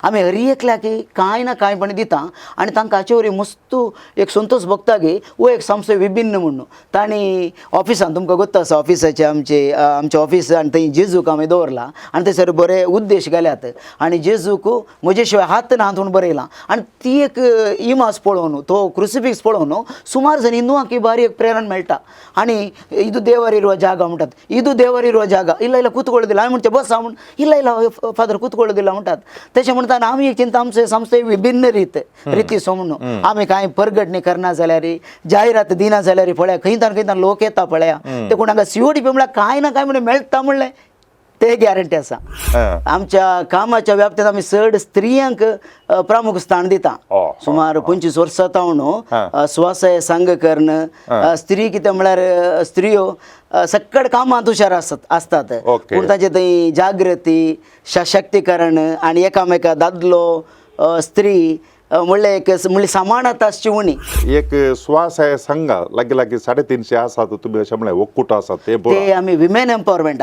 आमी हर एकल्याक कांय ना कांय पण दिता आनी तांकां हाचे वरी मस्त एक संतोश भोगता की हो एक संस्था विभिन्न म्हणून तांणी ऑफिसान तुमकां गोत्त आसा ऑफिसाचे आमचे आमचे ऑफिस आनी थंय जेजूक आमी दवरला आनी थंयसर बरे उद्देश घाल्यात आनी जेजूक म्हजे शिवाय हात ना हात म्हूण बरयलां आनी ती एक इमाज पळोवन तो क्रुसिफिक्स पळोवन सुमार जण हिंदुवांक बारी एक प्रेरणा मेळटा आनी ಇದು ದೇವರಿರುವ ಜಾಗ म्हणटात, ಇದು ದೇವರಿರುವ ಜಾಗ, ಇಲ್ಲ ಇಲ್ಲ ಕೂತ್ಕೊಳ್ಳೋದಿಲ್ಲ आमी म्हणचे बस म्हण, ಇಲ್ಲ ಇಲ್ಲ फादर ಕೂತ್ಕೊಳ್ಳೋದಿಲ್ಲ म्हणटात. तशें म्हणटात आमी एक चिंता आमचे संस्थे विभिन्न रीत रितीचो म्हणून आमी कांय परगटणी करना जाल्यार जायरात दिना जाल्यार पळया खंयतान खंयतान लोक येता पळया ते कोण हांगा सीओडीपी म्हळ्यार कांय ना कांय म्हणून मेळटा म्हणलें ते गॅरंटी आसा. आमच्या कामाच्या व्याप्तीत आमी चड स्त्रियांक प्रामुख्य स्थान दिता. सुमार 25 वर्सां जावन स्वसहाय संघ करून स्त्री कितें म्हळ्यार स्त्रियो सक्कड कामांत हुशार आसत आसतात. पूण तांचे थंय जागृती सशक्तीकरण आनी एकामेका दादलो स्त्री म्हणलें एक म्हणल्यार समानता आसची उणी. एक स्वासहाय संघ लागीं लागीं 350 आसात तुमी अशें म्हणलें, ಒಕ್ಕೂಟ आसात ते. ते आमी विमेन एम्पावरमेंट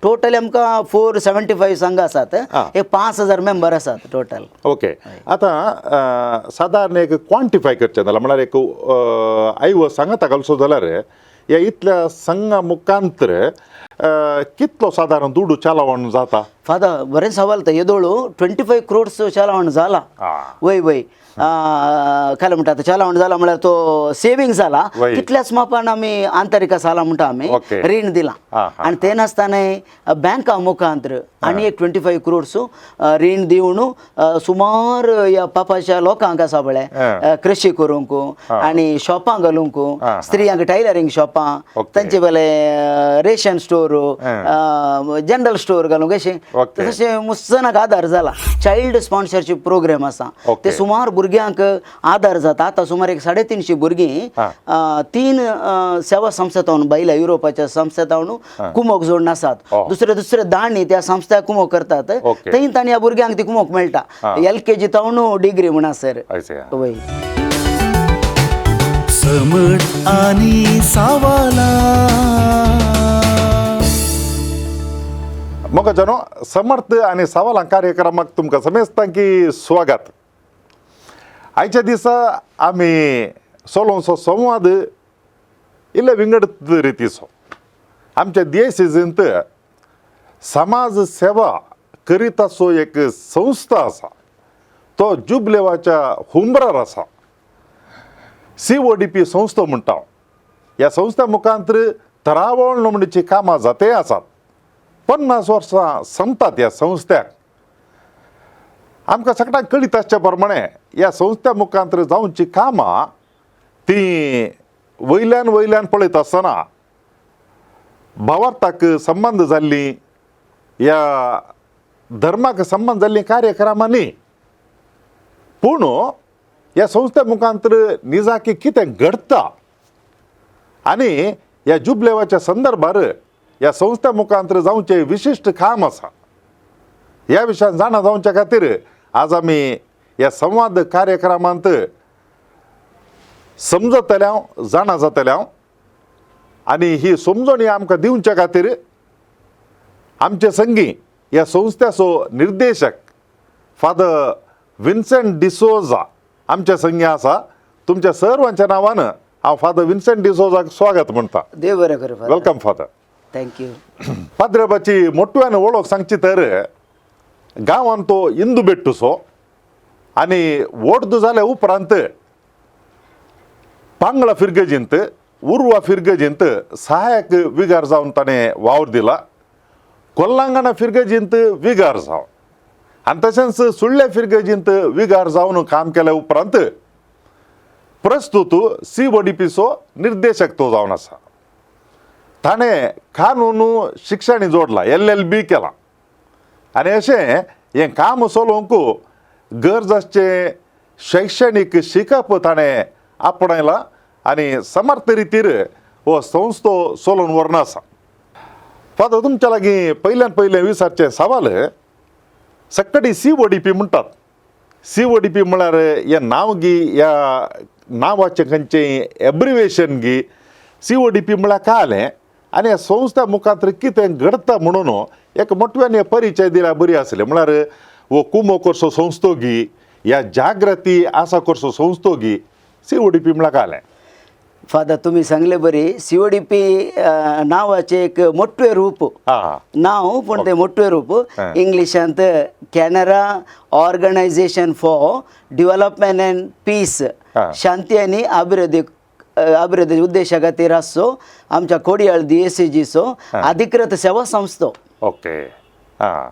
टोटल आमकां 475 संघ आसात. हे 5000 मेंबर आसात टोटल. ओके, आतां सादारण एक क्वांटिफाय करचें जाल्यार म्हळ्यार एक आयव सांगाता घालचो जाल्यार ह्या इतल्या संघा मुखांतर कितलो सादारण दुडू चलावण जाता? फादर, बरें सवाल. तर येदोळू 25 क्रोड्स चलावण जाला. वय वय, काय म्हणटा आतां चलावण जाला म्हळ्यार तो सेवींग जाला. कितल्याच मापान आमी आंतरिका साला म्हणटा आमी रीण दिलां. हा, हा, आनी ते नासतना बँका मुखांतर आनी एक 25 क्रोड्स रीण दिवन सुमार ह्या पापाच्या लोकांक आसा पळय कृषी करूंक आनी शॉपां घालूंक, स्त्रियांक टायलरींग शॉपां, तांचे बेले रेशन स्टोर, जनरल स्टोर घालूंक अशें. तशें मुसनाक आदार जाला. चायल्ड स्पॉन्सरशीप प्रोग्राम आसा. ते सुमार भुरग्यांक आदार जाता. आतां सुमार एक 350 भुरगीं तीन सेवा संस्था जावन भायल्या युरोपाच्या संस्था जावन कुमोक जोडून आसात. दुसरे दुसरे दाणी त्या संस्था कुमोक करतात. थंय तांणी ह्या भुरग्यांक ती कुमोक मेळटा, एलकेजी तावन डिग्री म्हणसर. अशें. वय. समट आणि सावाला. मोगा जनो, समर्थ आनी सवालां कार्यक्रमाक तुमकां समेस्तांकी स्वागत. आयच्या दिसा आमी चलोवचो संवाद इल्ले विंगड रितीचो. आमच्या दियसिजींत समाज सेवा करीत असो एक संस्था आसा, तो जुबलेवाच्या हुंबरार आसा. सीओडीपी संस्था म्हणटा. ह्या संस्था मुखांतर तरावळ नोंदणीची कामां जाते आसात. 50 वर्सां संपतात ह्या संस्थ्याक. आमकां सगळ्यांक कळीत आसच्या प्रमाणे ह्या संस्था मुखांतर जावची कामां ती वयल्यान वयल्यान पळयत आसतना भावार्थाक संबंद जाल्लीं ह्या धर्माक संबंद जाल्लीं कार्यक्रमां न्ही, पूण ह्या संस्थे मुखांतर निजाकी कितें घडटा आनी ह्या जुबलेवाच्या संदर्भार ह्या संस्थे मुखांतर जावचें विशिश्ट काम आसा, ह्या विशयान जाणा जावच्या खातीर आज आमी ह्या संवाद कार्यक्रमांत समजतले हांव, जाणा जातले हांव. आनी ही समजणी आमकां दिवच्या खातीर आमचे संगी ह्या संस्थेचो निर्देशक फादर विन्सेंट डिसोजा आमच्या संगी आसा. तुमच्या सर्वांच्या नांवान हांव फादर विन्सेंट डिसोजाक स्वागत म्हणटा. देव बरें करूं father. Welcome father. Thank you. पाद्रेबाची मोटव्यान वळख सांगची तर गांवान तो इंदू बेट्टूसो आनी वोर्द जाल्या उपरांत पांगळा फिरगजींत, उर्वा फिरगजींत सहायक विगार जावन ताणें वावर दिला. कोल्लांगणा फिरगजींत विगार जावन आनी तशेंच सुळ्ळे फिरगजींत विगार जावन काम केल्या उपरांत प्रस्तूत सी ओ निर्देशक तो जावन आसा. ताणें कानून शिक्षण जोडला, एलएलबी केला आनी अशें हें काम चलोवंक गरज आसचें शैक्षणीक शिकप ताणें आपणायलां आनी समर्थ रितीर हो संस्थो चलोवन व्हरून आसा. फादर, तुमच्या लागीं पयल्यान पयलें विचारचें सवाल, सक्कडी सी ओ डी पी म्हणटात. सी ओ डी पी म्हळ्यार हें नांव गी, ह्या नांवाचें खंयचें एब्रिवेशन गी? सी ओ डी पी म्हळ्यार कळ्ळें आनी ह्या संस्था मुखार कितें घडटा म्हणून एक मोटव्यान परिचय दिल्यार बरी आसली. म्हळ्यार हो कुमो करचो संस्थो गी या जागृती आसा करचो संस्थो गी सीओडीपी म्हळ्यार कालें. फादर, तुमी सांगले बरी. सीओडीपी नांवाचें एक मोटवें रूप नांव, पूण तें मोटवें रूप. इंग्लिशांत Canara organisation for development and peace, शांती आनी अभिवृद्धी अभिवृद्धी उद्देशा खातीर आसचो आमच्या कोडियाळ डीएससीजीचो अधिकृत सेवा संस्थो. ओके. हां,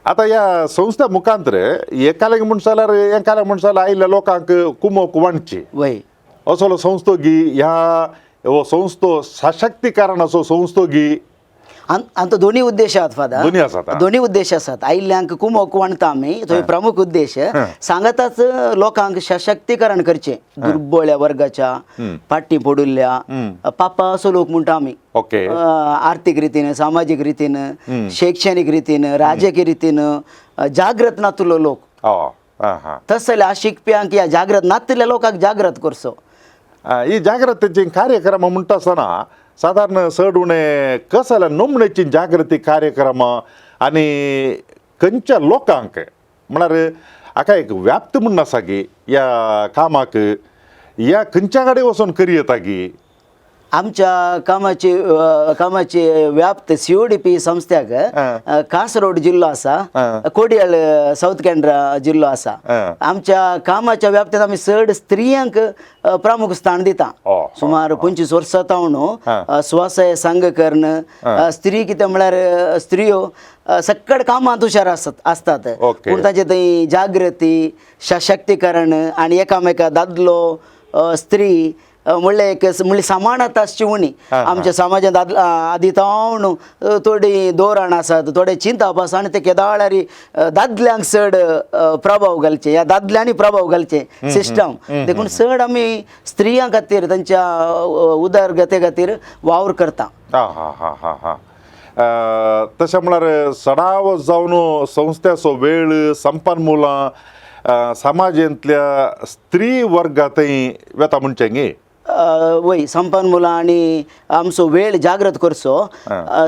आतां ह्या संस्था मुखांतर एकालें म्हण जाल्यार एकालें म्हण जाल्यार आयिल्ल्या लोकांक कुमोक वांटची असलो संस्थो गी, ह्या हो संस्थो सशक्तीकरणाचो संस्थो गी? आमचो दोन्ही उद्देश आहात फादर. दोन्ही आसात, हा. दोन्ही उद्देश आसात. आयिल्ल्यांक कुमोक वांटता आमी, तो प्रमुख उद्देश. सांगाताच लोकांक सशक्तीकरण करचें, दुर्बळ वर्गाच्या, फाटी पडिल्ल्या, पापा असो लोक म्हणटा आमी, आर्थीक रितीन, सामाजीक रितीन, शैक्षणीक रितीन, राजकीय रितीन जागृत नातुल्लो लोक. हय आं हां तस जाल्यार शिकप्यांक या जागृत नातिल्ल्या लोकांक जागृत करचो. ही जागृतीची कार्यक्रम म्हणटा आसतना सादारण चड उणें कसल्या नमणेची जागृती कार्यक्रम आनी खंयच्या लोकांक, म्हळ्यार हाका एक व्याप्त म्हूण आसा की ह्या कामाक ह्या खंयच्या कडेन वचून करयता की? आमच्या कामाची व्याप्त सीओडीपी संस्थ्याक कासरोड जिल्लो आसा, कोडियाळ साऊथ कॅनरा जिल्लो आसा. आमच्या कामाच्या व्याप्तीत आमी चड स्त्रियांक प्रामुख स्थान दिता. सुमार 25 वर्सां तावन स्वसहाय संघ करून स्त्री, कितें म्हळ्यार स्त्रियो सक्कड कामांत हुशार आसत आसतात, पूण ताचे थंय जागृती, सशक्तीकरण आनी एकामेका दादलो स्त्री म्हणलें एक म्हणल्यार समानता आसची उणी आमच्या समाजांत. आदी तावन थोडीं धोरण आसात, थोडे चिंतप आसा आनी ते केदाळारी दादल्यांक चड प्रभाव घालचे या दादल्यांनी प्रभाव घालचे सिस्टम. देखून चड आमी स्त्रियां खातीर, तांच्या उदरगते खातीर वावर करता. आं हां हां हां हां तशें म्हळ्यार सडाव जावन संस्थेचो वेळ संपन्मुलां समाजांतल्या स्त्री वर्गांतय वेता म्हणचें गी? वय, संपन्न मुलां आनी आमचो वेळ जागृत करचो,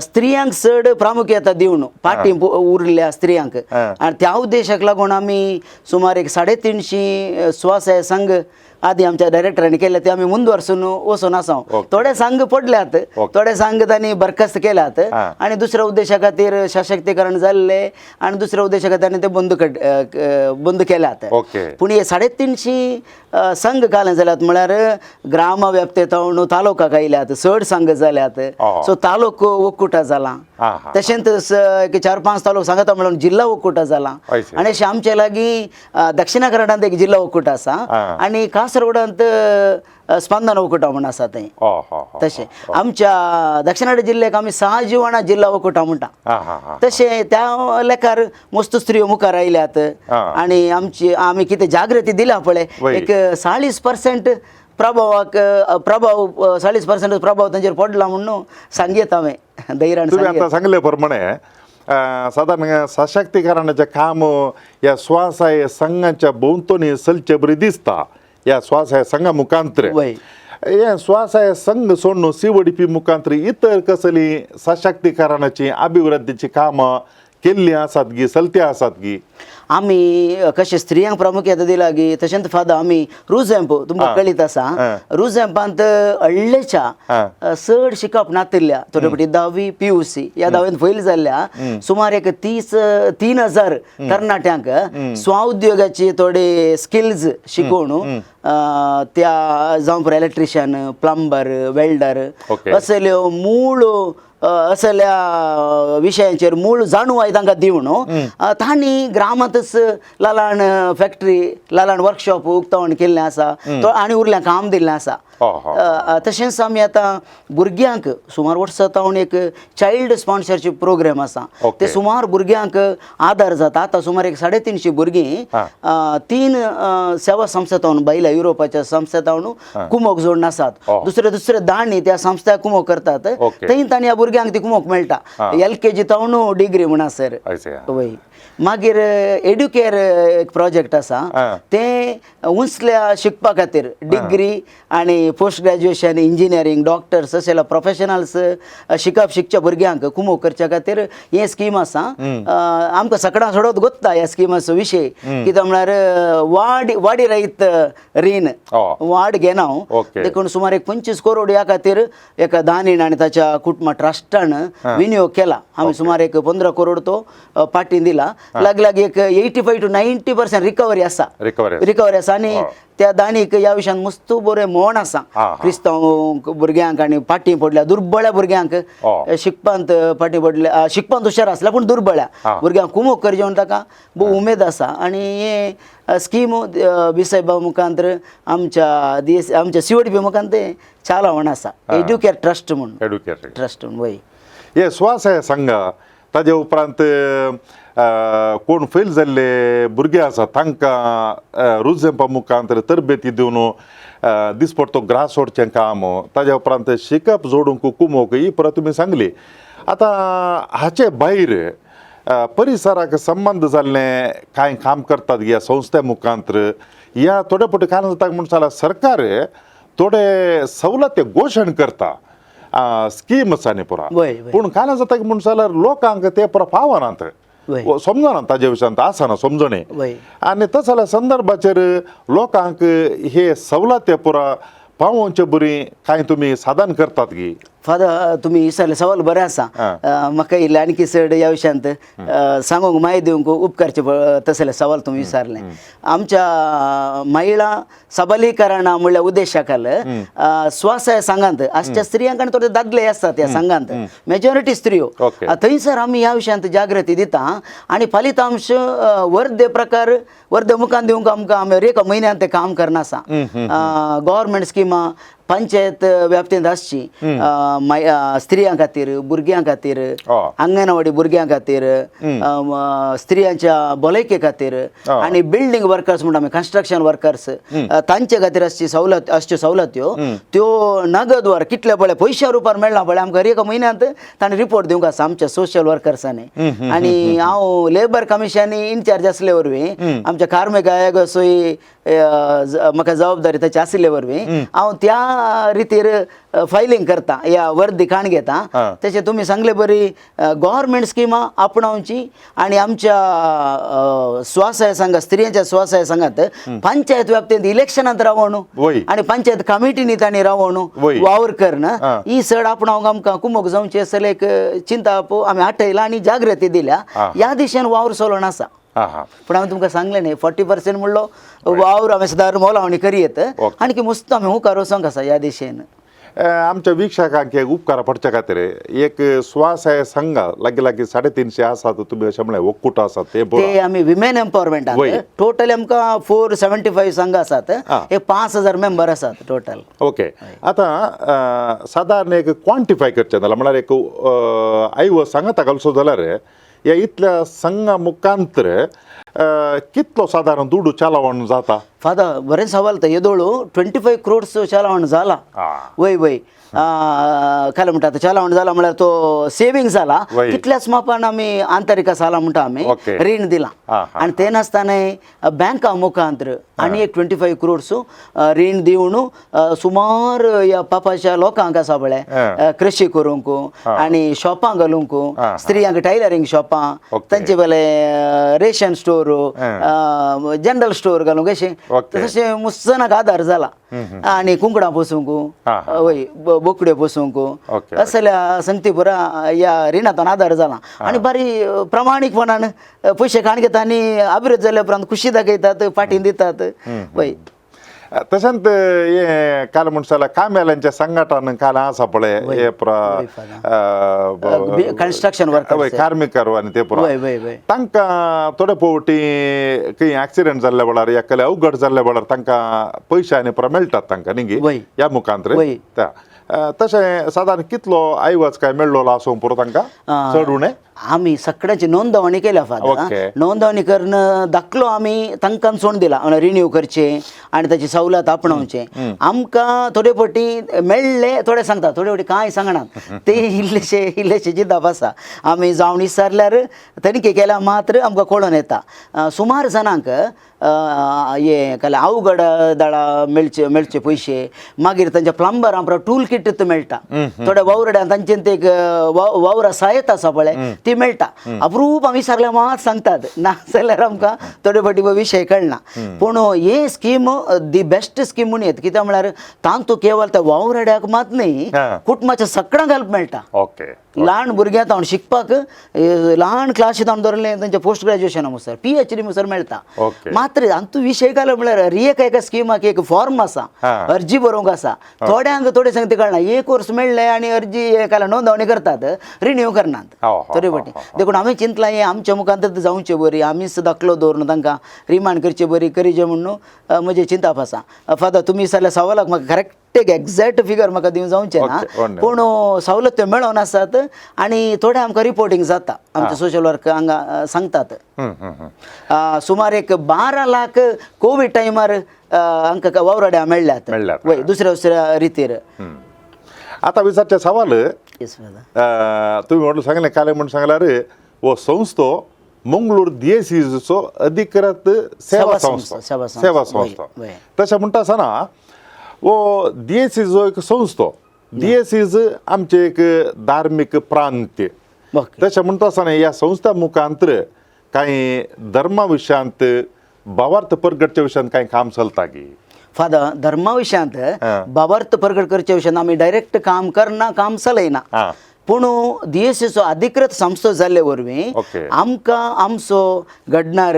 स्त्रियांक चड प्रामुख्यता दिवन, फाटीं उरल्या स्त्रियांक. आनी त्या उद्देशाक लागून आमी सुमार एक 350 स्वसहाय संघ आदी आमच्या डायरेक्टरांनी केले, ते आमी मुंदवर्सून वचून आसा. थोडे संघ पडल्यात, थोडे संघ तांणी बरखास्त केल्यात आनी दुसऱ्या उद्देशा खातीर सशक्तीकरण जाल्ले आनी दुसऱ्या उद्देशा खातीर आनी ते बंद केल्यात. पूण हे 350 संघ काले जाल्यात, म्हळ्यार ग्राम व्याप्तेतावन तालुकाक आयल्यात, चड संघ जाल्यात. सो तालुको ಒಕ್ಕೂಟ जाला. आं, हां. तशेंच एक चार पांच तालुक सांगता म्हणून जिल्हा ಒಕ್ಕೂಟ जाला. हय. आनी अशें आमचे लागीं दक्षिणा कन्नडांत एक जिल्हा ಒಕ್ಕೂಟ आसा आनी कासरगोडांत स्पंदन ಒಕ್ಕೂಟ म्हूण आसा थंय. हय हय हय तशें आमच्या दक्षिण कन्नड जिल्ल्याक आमी सहाजीवना जिल्हा ಒಕ್ಕೂಟ म्हणटा. आं हां हां तशें त्या लेखार मस्त स्त्रियो मुखार आयल्यात आनी आमची आमी कितें जागृती दिल्या पळय, एक 40% प्रभावाक प्रभाव, 40% प्रभाव तांचेर पडला म्हणून सांगयत हांवें धैर्यान तुम्ही सांगयत. आता सांगले प्रमाणे साधारण सशक्तीकरणाचें काम ह्या स्वसहाय संघाच्या भोंवतणी चलचे बरी दिसता, ह्या स्वसहाय संघा मुखांतर. हे स्वसहाय संघ सोडून सीओडीपी मुखांतर इतर कसली सशक्तीकरणाची अभिवृद्धीची कामां केल्ली आसात गी, चलती आसात गी? आमी कशें स्त्रियांक प्रामुख्यता दिला गी, तशेंच फादर आमी रुझेम्प तुमकां कळीत आसा. रुझेम्पांत हळ्ळेच्या चड शिकप नातिल्ल्या, थोडे फावटी धावी, पीयूसी ह्या धावेंत फैल जाल्ल्या सुमार एक 30, 3000 तरणाट्यांक स्वउद्योगाची थोडे स्किल्स शिकोवन त्या जावं पुरो इलेक्ट्रिशियन, प्लंबर, वेल्डर असल्यो मूळ असल्या विशयांचेर मूळ जाणवाय तांकां दिवन तांणी ग्रामांतच ल्हान फॅक्टरी, ल्हान वर्कशॉप उक्तावण केल्लें आसा तो आनी उरल्यां काम दिल्लें आसा. हो, हो. तशेंच आमी आतां भुरग्यांक सुमार वर्सां तावन एक चायल्ड स्पॉन्सरशीप प्रोग्राम आसा. ते सुमार भुरग्यांक आदार जाता. आतां सुमार एक 350 भुरगीं तीन सेवा संस्था तावन, भायल्या युरोपाच्या संस्था तावन कुमोक जोडून आसात. दुसरे दुसरे दाणी त्या संस्था कुमोक करतात. थंय तांणी ह्या भुरग्यांक भुरग्यांक ती कुमोक मेळटा, एलकेजी तावन डिग्री म्हणसर. अशें. वय, मागीर एड्युकेअर एक प्रोजेक्ट आसा. तें उंचल्या शिकपा खातीर, डिग्री आनी पोस्ट ग्रॅज्युएशन, इंजिनियरींग, डॉक्टर्स अशें प्रोफेशनल्स शिकप शिकच्या भुरग्यांक कुमोक करच्या खातीर हें स्कीम आसा. आमकां सगळ्यां सोडत गोत्ता ह्या स्किमाचो विशय कितें म्हळ्यार वाड वाडी रहित रीण वाड घेना हांव. देखून सुमार एक 25 करोड ह्या खातीर एका दानीन आनी ताच्या कुटुंबा ट्रस्टान विनियोग केला. आमी सुमार एक 15 करोड तो पाटीन दिला. लागी लागी एक 85 to 90% recovery आसा. रिकवरी आसा. रिकवरी आसा आनी त्या दानीक ह्या विशयान मस्त बरें मोण आसा. हा, हा. क्रिस्तांव भुरग्यांक आनी फाटीं पडल्या दुर्बळ्या भुरग्यांक, शिकपांत फाटीं पडल्या, शिकपांत हुशार आसल्या पूण दुर्बळ्या भुरग्यांक कुमोक करचें म्हूण ताका भोव उमेद आसा. आनी हे स्कीम बिसायबा मुखांत आमच्या दीस आमच्या सीओडीपी मुखांत ते चालावण आसा, एड्युकेअर ट्रस्ट म्हूण. एड्युकेटर ट्रस्ट म्हूण, वय. हे स्वासय संघ, ताजे उपरांत कोण फेल जाल्ले भुरगे आसा तांकां रुजंपा मुखांत तरबेती दिवन दिसपडतो ग्रास सोडचें काम, ताज्या उपरांत शिकप जोडूंक कुमोक, ही पुरा तुमी सांगली. आतां हाचे भायर परिसराक संबंद जाल्लें कांय काम करतात ह्या संस्थे मुखांत? ह्या थोडे फावटी कारण जाता म्हूण जाल्यार सरकार थोडे सवलती घोशण करता, स्कीम्स आनी पुरा, वय, वय. पूण कांय जाता म्हूण जाल्यार लोकांक ते पुरा पावनात, समजना, ताजे विशयांत आसना समजणी. आनी तसल्या जाल्यार संदर्भाचेर लोकांक हे सवलती पुरा पावोवचे बरी कांय तुमी साधन करतात की? फादर, तुमी विचारलें सवाल बरें आसा. म्हाका इल्लें आणकी चड ह्या विशयांत सांगूंक म्हायती दिवंक उपकारचें. तसलें सवाल तुमी विचारलें. आमच्या महिला सबलीकरणा म्हणल्या उद्देशा खाल स्वसहाय संघांत आसच्या स्त्रियांक आनी थोडे दादले आसतात, ह्या संघांत मेजॉरिटी स्त्रियो. थंयसर आमी ह्या विशयांत जागृती दिता आनी फलितांश वर्धे प्रकार वर्धे मुखान दिवंक आमकां आमी एका म्हयन्यान तें काम करना आसा. गव्हर्मेंट स्किमां पंचायत व्याप्तींत आसची, स्त्रियां खातीर, भुरग्यां खातीर, अंगणवाडी भुरग्यां खातीर, स्त्रियांच्या भलायके खातीर आनी बिल्डींग वर्कर्स म्हणटा आमी, कन्स्ट्रक्शन वर्कर्स, तांचे खातीर आसची सवलत, आसच्यो सवलत्यो त्यो नगद वर कितले पळय पयशा रुपार मेळना पळय, आमकां हर एका म्हयन्यांत ताणें रिपोर्ट दिवंक आसा आमच्या सोशल वर्कर्सांनी. आनी हांव लेबर कमिशन इन्चार्ज आसले वरवीं, आमच्या कार्मीक आयोगाचोय म्हाका जबाबदारी ताची आशिल्ले वरवीं हांव त्या रितीर फायलींग करता, ह्या वर्दी काण घेता. तशें तुमी सांगले बरी गव्हर्मेंट स्किमां आपणावची आनी आमच्या स्वसहाय संघ, स्त्रियांच्या स्वसहाय संघात पंचायत व्याप्तींत इलेक्शनांत रावोन आनी पंचायत कमिटींनी तांणी रावोन वावर करण ही चड आपणावंक आमकां कुमोक जावची आसले एक चिंता आमी आठयला आनी जागृती दिल्या. ह्या दिशेन वावर चलोवन आसा. हा हा पूण हांवें तुमकां सांगलें न्ही, 40% म्हणलो वावर आमी सदां मोलावणी करयेत. आणखी मस्त आमी मुखार वचोंक आसा ह्या दिशेन. आमच्या वीक्षकांक एक उपकारा पडच्या खातीर, एक स्वसहाय संघ लागीं लागीं 350 आसात तुमी अशें म्हणलें, ಒಕ್ಕೂಟ आसात ते ते पुरा. आमी विमेन एम्पावरमेंटात टोटल आमकां 475 संघ आसात. हे 5000 मेंबर आसात टोटल. ओके, आतां सादारण एक क्वांटिफाय करचें जाल्यार, म्हळ्यार एक आयव सांगाता घालचो जाल्यार, ह्या इतल्या संघा मुखांतर कितलो सादारण दुडू चलावण जाता? फादर, बरें सवाल. तर येदोळू 25 क्रोड्स चलावण जाला. वय वय, काय म्हणटा, आतां चलावण जाला म्हळ्यार तो सेवींग जाला. तितल्याच मापान आमी आंतरिक साला म्हणटा आमी, रीण दिलां. हा, हा, आनी ते नासतना बँका मुखांतर आनी एक 25 क्रोड्स रीण दिवन सुमार ह्या पापाच्या लोकांक आसा पळय, कृषी करूंक आनी शॉपां घालूंक, हा, हा. स्त्रियांक टायलरींग शॉपां, तांचे बेले रेशन स्टोर, जनरल स्टोर घालूंक अशें. तशें मुसनाक आदार जाला आनी कुंकडां पोसूंक, हा, हा. वय, बोकड्यो पोसूंक, असल्या संगती पुरा ह्या रिणांतून आदार जाला. आनी बारी प्रामाणीकपणान पयशे काण घेता आनी अभिवृद्ध जाल्या उपरांत खुशी दाखयतात, फाटीं दितात, वय. तशेंच हे काल म्हणटा जाल्यार कामेल्यांच्या संघटन काल आसा पळय हे पुरा वय, father. Construction workers. वय, कार्मिकर आनी ते पुरा. वय वय वय तांकां थोडे फावटी खंय एक्सिडेंट जाल्ल्या वेळार या कसले अवघड जाल्ल्या वेळार तांकां पयशे आनी पुरा मेळटात तांकां न्ही ह्या मुखांत त्या? तशें सादारण कितलो आयवज काय मेळ्ळो आसूंक पुरो तांकां, चड उणें? आमी सगळ्यांची नोंदवणी केल्या फादर. नोंदवणी करून दाखलो आमी तांकां सोडून दिला, रिन्यू करचे आनी ताची सवलत आपणावचे. आमकां थोडे फावटी मेळ्ळे, थोडे सांगता, थोडे फावटी कांय सांगनात. ते इल्लेशे इल्लेशे जिद्दाप आसा. आमी जावन विचारल्यार तनिखे केल्या मात्र आमकां कळोन येता. सुमार जाणांक हे काल अवघड दळा मेळचे मेळचे पयशे, मागीर तांच्या प्लंबरां टूल किट मेळटा. थोड्या वावरड्यां तांचे ते एक वावरा सहायता आसा पळय, ती मेळटा. अप्रूप आमी विचारल्यार मात सांगतात, ना जाल्यार आमकां थोडे फावटी विशय कळना. पूण हे स्कीम the best scheme म्हणून येत, कित्याक म्हळ्यार तांतू केवळ त्या वावराड्याक मात न्ही, कुटुंबाच्या सगळ्यांक हेल्प मेळटा. ल्हान भुरग्यां तावन शिकपाक ल्हान क्लासी तावन धरलें तांच्या पोस्ट ग्रॅज्युएशना मुसर, पीएचडी मुसर मेळटा. मात्र हातूंत विशय घालो म्हळ्यार एका एका स्किमाक एक फॉर्म आसा, अर्जी बरोवंक आसा. थोड्यांक थोडे सांगता कळना, एक वर्स मेळ्ळें आनी अर्जी एकाला नोंदवणी करतात, रिन्यू करनात हो, हो, थोडे हो, फावटी. देखून आमी चिंतलां हें आमच्या मुखांत जावचें बरी, आमीच दाखलो दवरून तांकां रिमांड करचे बरी करीचे म्हणून म्हजें चिंताप आसा. फादर, तुमी विचारल्या सवालाक म्हाका करेक्ट एक एग्जॅक्ट फिगर म्हाका दिवंक जावचें ना, पूण सवलत त्यो मेळोन आसात आनी थोडे आमकां रिपोर्टींग जाता, आमचे सोशल वर्क हांगा सांगतात. हम्म, हम्म, हम्म. सुमार एक 12 लाख कोवीड टायमार हांकां वावराड्या मेळ्ळ्यात. मेळ्ळ्यात. वय, दुसऱ्या दुसऱ्या रितीर. आता विचारचे सवाल. Yes, father. तुम्ही म्हटलं सांगलें काले म्हणून सांगल्यार हो संस्थो मंगळूर दियेसीचो अधिकृत सेवा सेवा संस्था. संस्था, सेवा संस्था. सेवा संस्था. वय, वय. तशें म्हणटा आसतना हो दियेसीचो एक संस्थो, दियेसीज आमचे एक धार्मीक प्रांत्य. तशें म्हणटा आसतना ह्या संस्था मुखांतर कांय धर्मा विशयांत, भावार्थ परगटच्या विशयांत कांय काम चलता की? फादर, धर्मा विशयांत, भावार्थ प्रगट करच्या विशयांत आमी डायरेक्ट काम करना, काम चलयना. पूण दियेसीचो अधिकृत संस्था जाल्ले वरवीं आमकां आमचो घडणार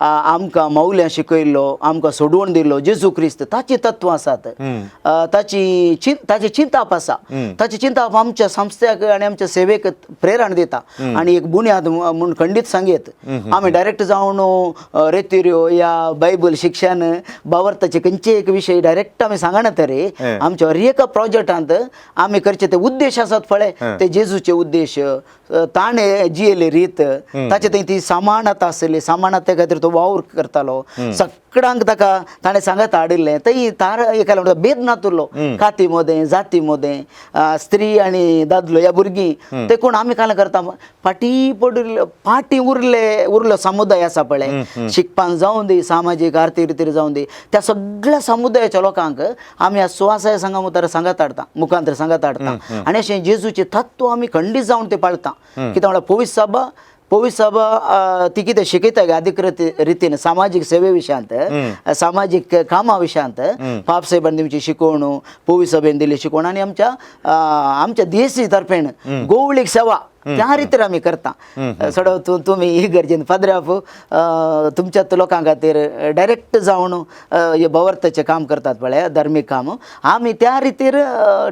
आमकां मौल्यां शिकयल्लो, आमकां सोडवण दिल्लो जेजू क्रिस्त, ताची तत्वां आसात, ताची ताचें चिंताप आसा. ताचें चिंताप आमच्या संस्थ्याक आनी आमच्या सेवेक प्रेरण दिता आनी एक बुन्याद म्हूण खंडीत सांगयत. आमी डायरेक्ट जावन रेतिऱ्यो या बायबल शिक्षण, भावार्थाचे खंयचे एक विशय डायरेक्ट आमी सांगना तरी आमच्या हर एका प्रोजेक्टांत आमी करचे ते उद्देश आसात पळय, ते जेजूचे उद्देश, ताणें जियेले रीत, ताचे थंय ती समानता आसली. समानते खातीर तो वावर करतालो. सगळ्यांक ताका ताणें सांगात हाडिल्लें. थंय तार एकाला म्हणटा भेद नातुरलो, काती मदें, जाती मदें, स्त्री आनी दादलो या भुरगीं. ते कोण आमी काल करता फाटीं पडिल्ले, फाटीं उरले उरलो समुदाय आसा पळय, शिकपान जावं दी, सामाजीक आर्थीक रितीर जावं दी, त्या सगळ्या समुदायाच्या लोकांक आमी ह्या सुवासाय संघा मुखार सांगात हाडता, मुखांतर सांगात हाडता आनी अशें जेजूचें तत्व आमी खंडीत जावन ते पाळता. कित्याक म्हळ्यार पवित्र सभा, पवित्र सभा ती कितें शिकयता गे अधिकृत रितीन सामाजीक सेवे विशयांत, सामाजीक कामा विशयांत, पाप साहेबान दिवची शिकवण, पवित्र सभेन दिली शिकवण आनी आमच्या आमच्या देसी तर्फेन गोवळीक सेवा त्या रितीर आमी करता. सडो तुमी ही गरजेन पाद्र्याप तुमच्या लोकां खातीर डायरेक्ट जावन हे भवर्ताचें काम करतात पळय, धार्मीक काम, आमी त्या रितीर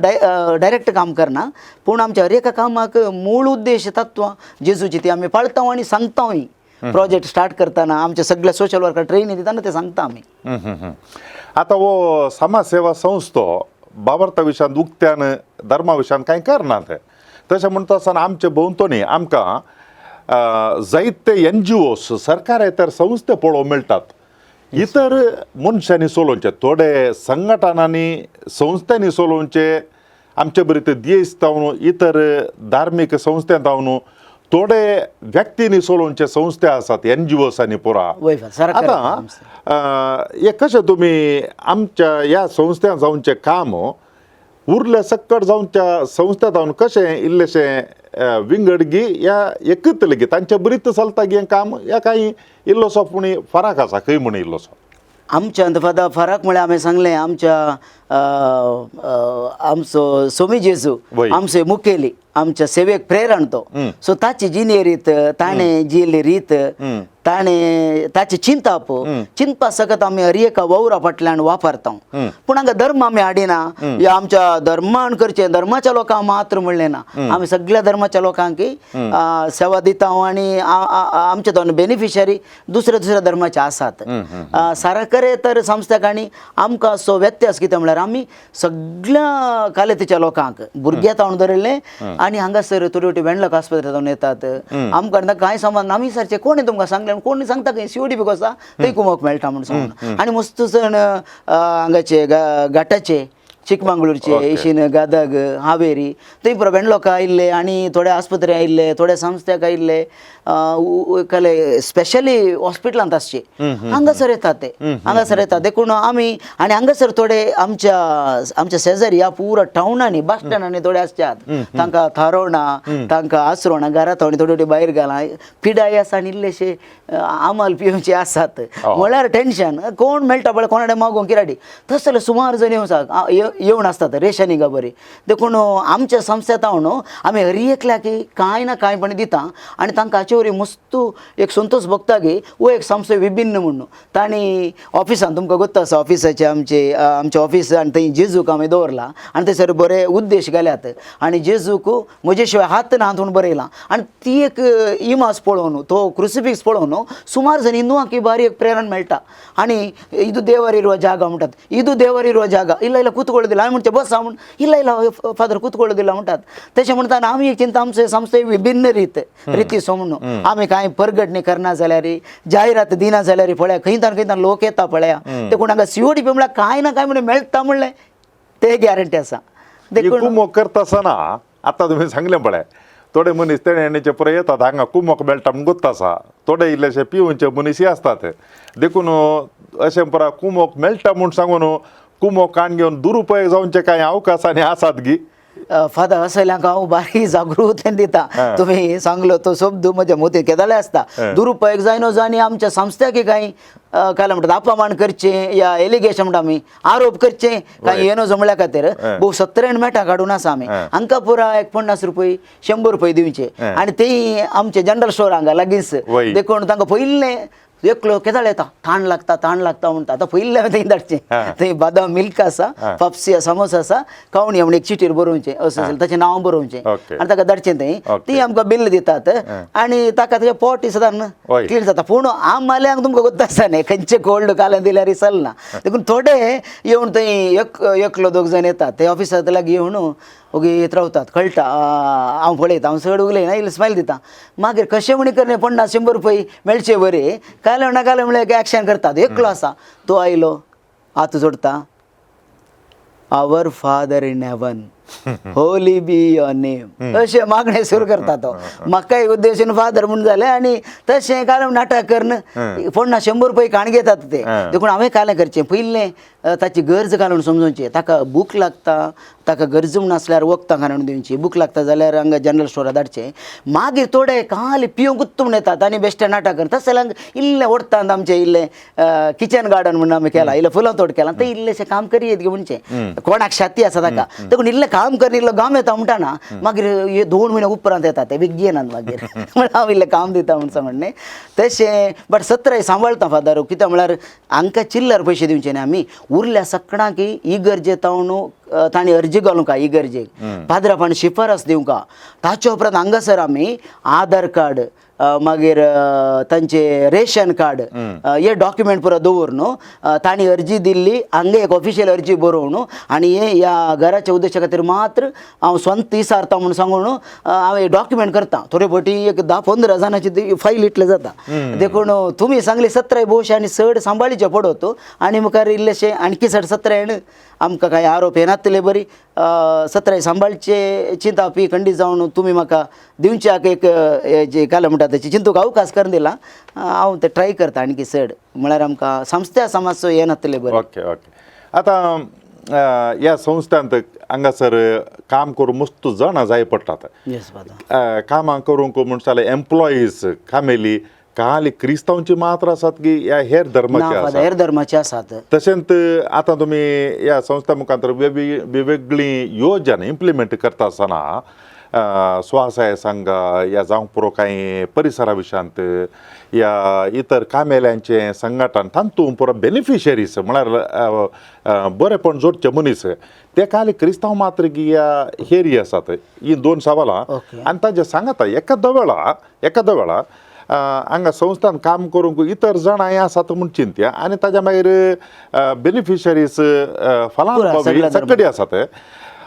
डायरेक्ट काम करना, पूण आमच्या हर एका कामाक मूळ उद्देश तत्वां जेजूची ती आमी पाळता आनी सांगताय. प्रोजेक्ट स्टार्ट करतना आमचे सगळे सोशल वर्कर ट्रेनिंग दिताना ते सांगता आमी. हम्म, हम्म, हम्म. आता हो समाज सेवा संस्थो बाबर्ता विशयांत उक्त्यान धर्मा विशयांत कांय करना ते. तशें म्हणटा आसतना आमचे भोंवतणी आमकां जायते एनजीओस, सरकारेतर संस्थे पळोवंक मेळटात, इतर मनशांनी चलोवचे, थोडे संघटनांनी संस्थांनी चलोवचे, आमचे बरी ते देश जावन इतर धार्मीक संस्थे जावन थोडे व्यक्तींनी चलोवचे संस्थे आसात, एनजीओसांनी पुरा. वय सरकारी आतां संस्थे. हे कशें तुमी आमच्या ह्या संस्थ्यां जावचें काम उरले सक्कड जावच्या संस्था जावन कशें इल्लेशें विंगड गी या एकच लेगीत तांचे बरीच चलता गी हें काम, या कांय इल्लोसो पूण फरक आसा खंय म्हण इल्लोसो? आमच्या अंतफादा फरक म्हळ्यार आमी सांगलें, आमच्या अ, अ, आमचो सोमी जेजू आमचो मुखेली, आमच्या सेवेक प्रेरण तो. सो ताची जिणे रीत, ताणें जियेल्ली रीत, ताणें ताचें चिंतप चिंतपा सकत आमी हर एका वावरा फाटल्यान वापरता. पूण हांगा धर्म आमी हाडिना, या आमच्या धर्मान करचें धर्माच्या लोकांक मात्र म्हणलें ना, आमी सगळ्या धर्माच्या लोकांक सेवा दिता आनी आमचे दोन बेनिफिशरी दुसऱ्या दुसऱ्या धर्माचे आसात. साराकरे तर संस्थाक आनी आमकां असो व्यत्यास कितें म्हळ्यार आमी सगळ्या कालेतीच्या लोकांक भुरग्या तावन धरिल्लें आनी हांगासर थोडी वटी वेंडलक आस्पत्रे येतात, आमकां कांय संबंद ना. आमी सारचे कोणी तुमकां सांगलें, कोणी सांगता खंय सीओडी बी आसा थंय कुमोक मेळटा म्हूण सांगून. आनी मस्त जण हांगाचे घाटाचे चिकमंगळूरचे एशीन गदग हावेरी थंय पुरो वेंडलोक आयिल्ले आनी थोडे आस्पत्रे आयिल्ले, थोड्या संस्थ्याक आयिल्ले, कले स्पेशली हॉस्पिटलांत आसचे हांगासर येतात ते, हांगासर येतात. देखून आमी आनी हांगासर थोडे आमच्या आमच्या शेजारी ह्या पुरा टावनांनी बस स्टँडांनी थोडे आसच्यात, तांकां थारोवणा तांकां आसरोवणा घरा थोडी थोडी थोडी भायर घाला पिडाय आसा आनी इल्लेशे आमाल पिवचे आसात म्हळ्यार टेंशन कोण मेळटा पळय कोणाडे मागोवंक किराडी तसले जाल्यार सुमार जण येवन येवन आसतात रेशनी बरी. देखून आमच्या संस्थेत न्हू आमी हर एकल्याक कांय ना कांय पण दिता आनी तांकां हाचे वरी मस्त एक संतोष भोगता की हो एक संस्था विभिन्न म्हणून. तांणी ऑफिसान तुमकां गोत्त आसा ऑफिसाचे आमचे आमचे ऑफिस आनी थंय जेजूक आमी दवरला आनी थंयसर बरे उद्देश घाल्यात आनी जेजूक म्हजे शिवाय हात ना म्हूण बरयलां आनी ती एक इमाज पळोवन तो क्रुसिफिक्स पळोवन सुमार जण हिंदुवांक बारी एक प्रेरणा मेळटा. आनी ಇದು ದೇವರಿರುವ ಜಾಗ म्हणटात, ಇದು ದೇವರಿರುವ ಜಾಗ, ಇಲ್ಲ ಇಲ್ಲ ಕೂತ್ಕೊಳ್ಳೋದಿಲ್ಲ ಆಮೇಲೆ म्हणचे बस म्हण, ಇಲ್ಲ ಇಲ್ಲ फादर ಕೂತ್ಕೊಳ್ಳೋದಿಲ್ಲ म्हणटात. तशें म्हणटात आमी एक चिंता आमचे संस्थे विभिन्न रीत रिती सो म्हणून आमी कांय परगटणी करना जाल्यार जायरात दिना जाल्यार पळया खंयतान खंयतान लोक येता पळया. देखून हांगा सीओडी पी म्हळ्यार कांय ना कांय म्हणून मेळटा म्हणलें ते गॅरंटी आसा. देखून कुमोक करता आसतना आतां तुमी सांगलें पळय थोडे मनीस तेणे पुराय येतात हांगा कुमोक मेळटा म्हूण गोत्त आसा, थोडे इल्लेशे पिवनचे मनीसय आसतात. देखून अशें पुरा कुमोक मेळटा म्हूण सांगून कुमोक काण घेवन दुरुपयोग जावचे कांय अवकाश आनी आसात गी? फादर असल्यांक हांव बारीक जागृतेन दिता. तुमी सांगलो तो शब्द म्हज्या मोती केदाळे आसता, दुरुपयोग जायनो आनी आमच्या संस्थ्याक कांय काय म्हणटात अपमान करचें या एलिगेशन म्हणटा आमी आरोप करचे कांय येनो जमल्या खातीर भोव सत्तरेन मेटां काडून आसा आमी. हांकां पुरा एक 50 रुपये 100 रुपये दिवचे आनी तेय आमचे जनरल स्टोर हांगा लागींच. देखून तांकां पयलें एकलो केदाळ येता ताण लागता ताण लागता म्हणटा, आतां पयलें हांवें थंय धाडचें, थंय बादाम मिल्क आसा, पप्सी समोसा आसा, कावणी म्हण एक चिटीर बरोवचें अशें जाल्यार ताचें नांव बरोवचें आनी ताका धाडचें थंय, ती आमकां बिल दितात आनी ताका ताचें पोट सदां क्लीन जाता. पूण आमल्यांक तुमकां गोत्त आसा न्ही खंयचे कोल्ड काल्यान दिल्यार चलना. देखून थोडे येवन थंय एकलो दोग जाण येतात ते ऑफिसांत लागीं येवन ओगीत रावतात, कळटा हांव पळयता, हांव चड उलयना, इल्लें स्मायल दिता, मागीर कशें म्हणी करणे 50 100 रुपये मेळचे बरे काले ना काले म्हणल्यार एक्शन करतात. एकलो आसा तो आयलो हात जोडटा, our father in heaven holy be your name अशें मागणें सुरू करता तो. म्हाका एक उद्देशन फादर म्हूण जालें आनी तशें काल नाटक करून 50 100 रुपये काण घेतात ते. देखून हांवें कालें करचें पयलें ताची गरज घालून समजोवचें, ताका भूक लागता, ताका गरज म्हूण आसल्यार वखदां घालून दिवची, भूक लागता जाल्यार हांगा जनरल स्टोरार धाडचें. मागीर थोडे खाली पिवंकूच म्हूण येतात आनी बेश्टे नाटक करता तशें जाल्यार इल्लें ओडटात आमचें इल्लें किचन गार्डन म्हूण आमी केलां, इल्लें फुलां तोड केलां, तें इल्लेशें काम करयेत गे म्हणचें कोणाक शाती आसा ताका. देखून इल्लें काम करून इल्लो घाम येता म्हणटा ना, मागीर हे 2 म्हयने उपरांत येता ते बेगीन येनात मागीर म्हळ्यार हांव इल्लें काम दिता म्हूण सांगून न्ही तशें. बट सत्राय सांबाळता फादर, कित्याक म्हळ्यार हांकां चिल्लर पयशे दिवचे न्ही आमी, उरल्या सकणाक इगर्जे तावन तांणी अर्जी घालूंक इगर्जेक पाद्रापान शिफारस दिवंक, ताचे उपरांत हांगासर आमी आधार कार्ड मागीर तांचे रेशन कार्ड हे डॉक्युमेंट पुरो दवर न्हू, तांणी अर्जी दिल्ली हांगा एक ऑफिशियल अर्जी बरोवन आनी हे ह्या घराच्या उद्देशा खातीर मात्र हांव स्वंत इसारता म्हूण सांगून हांव हे डॉक्युमेंट करता. थोडे फावटी एक 10-15 जाणांची ती फायल इतले जाता. देखून तुमी सांगली सत्राय भोवशे आनी चड सांबाळीचे पडत आनी मुखार इल्लेशे आणखी चड सत्रायण आमकां कांय आरोप येनातले बरी सत्राय सांबाळचे चिंतापी खंडीत जावन तुमी म्हाका दिवच्याक एक जे काल म्हणटा ताची चिंतूक अवकाश करून दिला, हांव ते ट्राय करता आणखी चड म्हळ्यार आमकां संस्था समाजचो हे नातले बरें. Okay okay. आतां ह्या संस्थांत हांगासर काम करूंक मस्त जाणां जाय पडटात. येस फादर. कामां करूंक म्हण जाल्यार एम्प्लॉईज कामेली खाली क्रिस्तांवची मात्र आसात की ह्या हेर ना धर्माचे फादर, आसात? हेर धर्माचे आसात. तशेंच आतां तुमी ह्या संस्था मुखार वेगवेगळी योजना इम्प्लिमेंट करता आसतना स्वसहाय संघ या जावंक पुरो कांय परिसरा विशयांत या इतर कामेल्यांचें संघटन तातूंत पुरो बेनिफिशरीज म्हळ्यार बरेपण जोडचे मनीस ते खाली क्रिस्तांव मात्र ह्या हेरी आसात ही दोन सवालां. आनी ताजे सांगाता एखादो वेळा हांगा संस्थान काम करूंक इतर जाणां आसात म्हूण चिंत्या आनी ताज्या मागीर बेनिफिशरीज फलानुभवी सगळ्या सगळे आसात.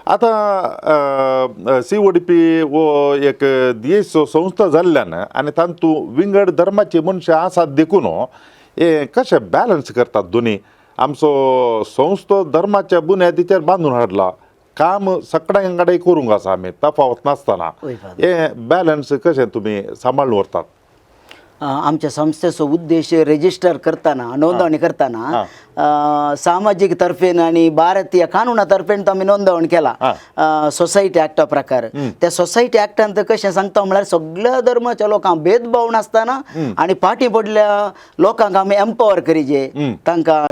आतां CODP हो एक देश संस्था जाल्ल्यान आनी तातूंत विंगड धर्माची मनशां आसात देखून हे कशें बॅलन्स करतात दोनी? आमचो संस्था धर्माच्या बुन्यादीचेर बांदून हाडला, काम सगळ्यां कडेन करूंक आसा आमी तफावत नासतना, वय फादर. हे बॅलन्स कशें तुमी सांबाळून व्हरतात? आमच्या संस्थेचो उद्देश रेजिस्टर करताना, नोंदवणी करताना सामाजिक तर्फेन आणि भारतीय कानूना तर्फेन तो आमी नोंदवण केला सोसायटी ऍक्टा प्रकार. त्या सोसायटी ऍक्टान तर कशें सांगता म्हळ्यार सगळ्या धर्माच्या लोकांक भेदभाव नासतना आणि फाटीं पडल्या लोकांक आमी एम्पावर करीजे, तांकां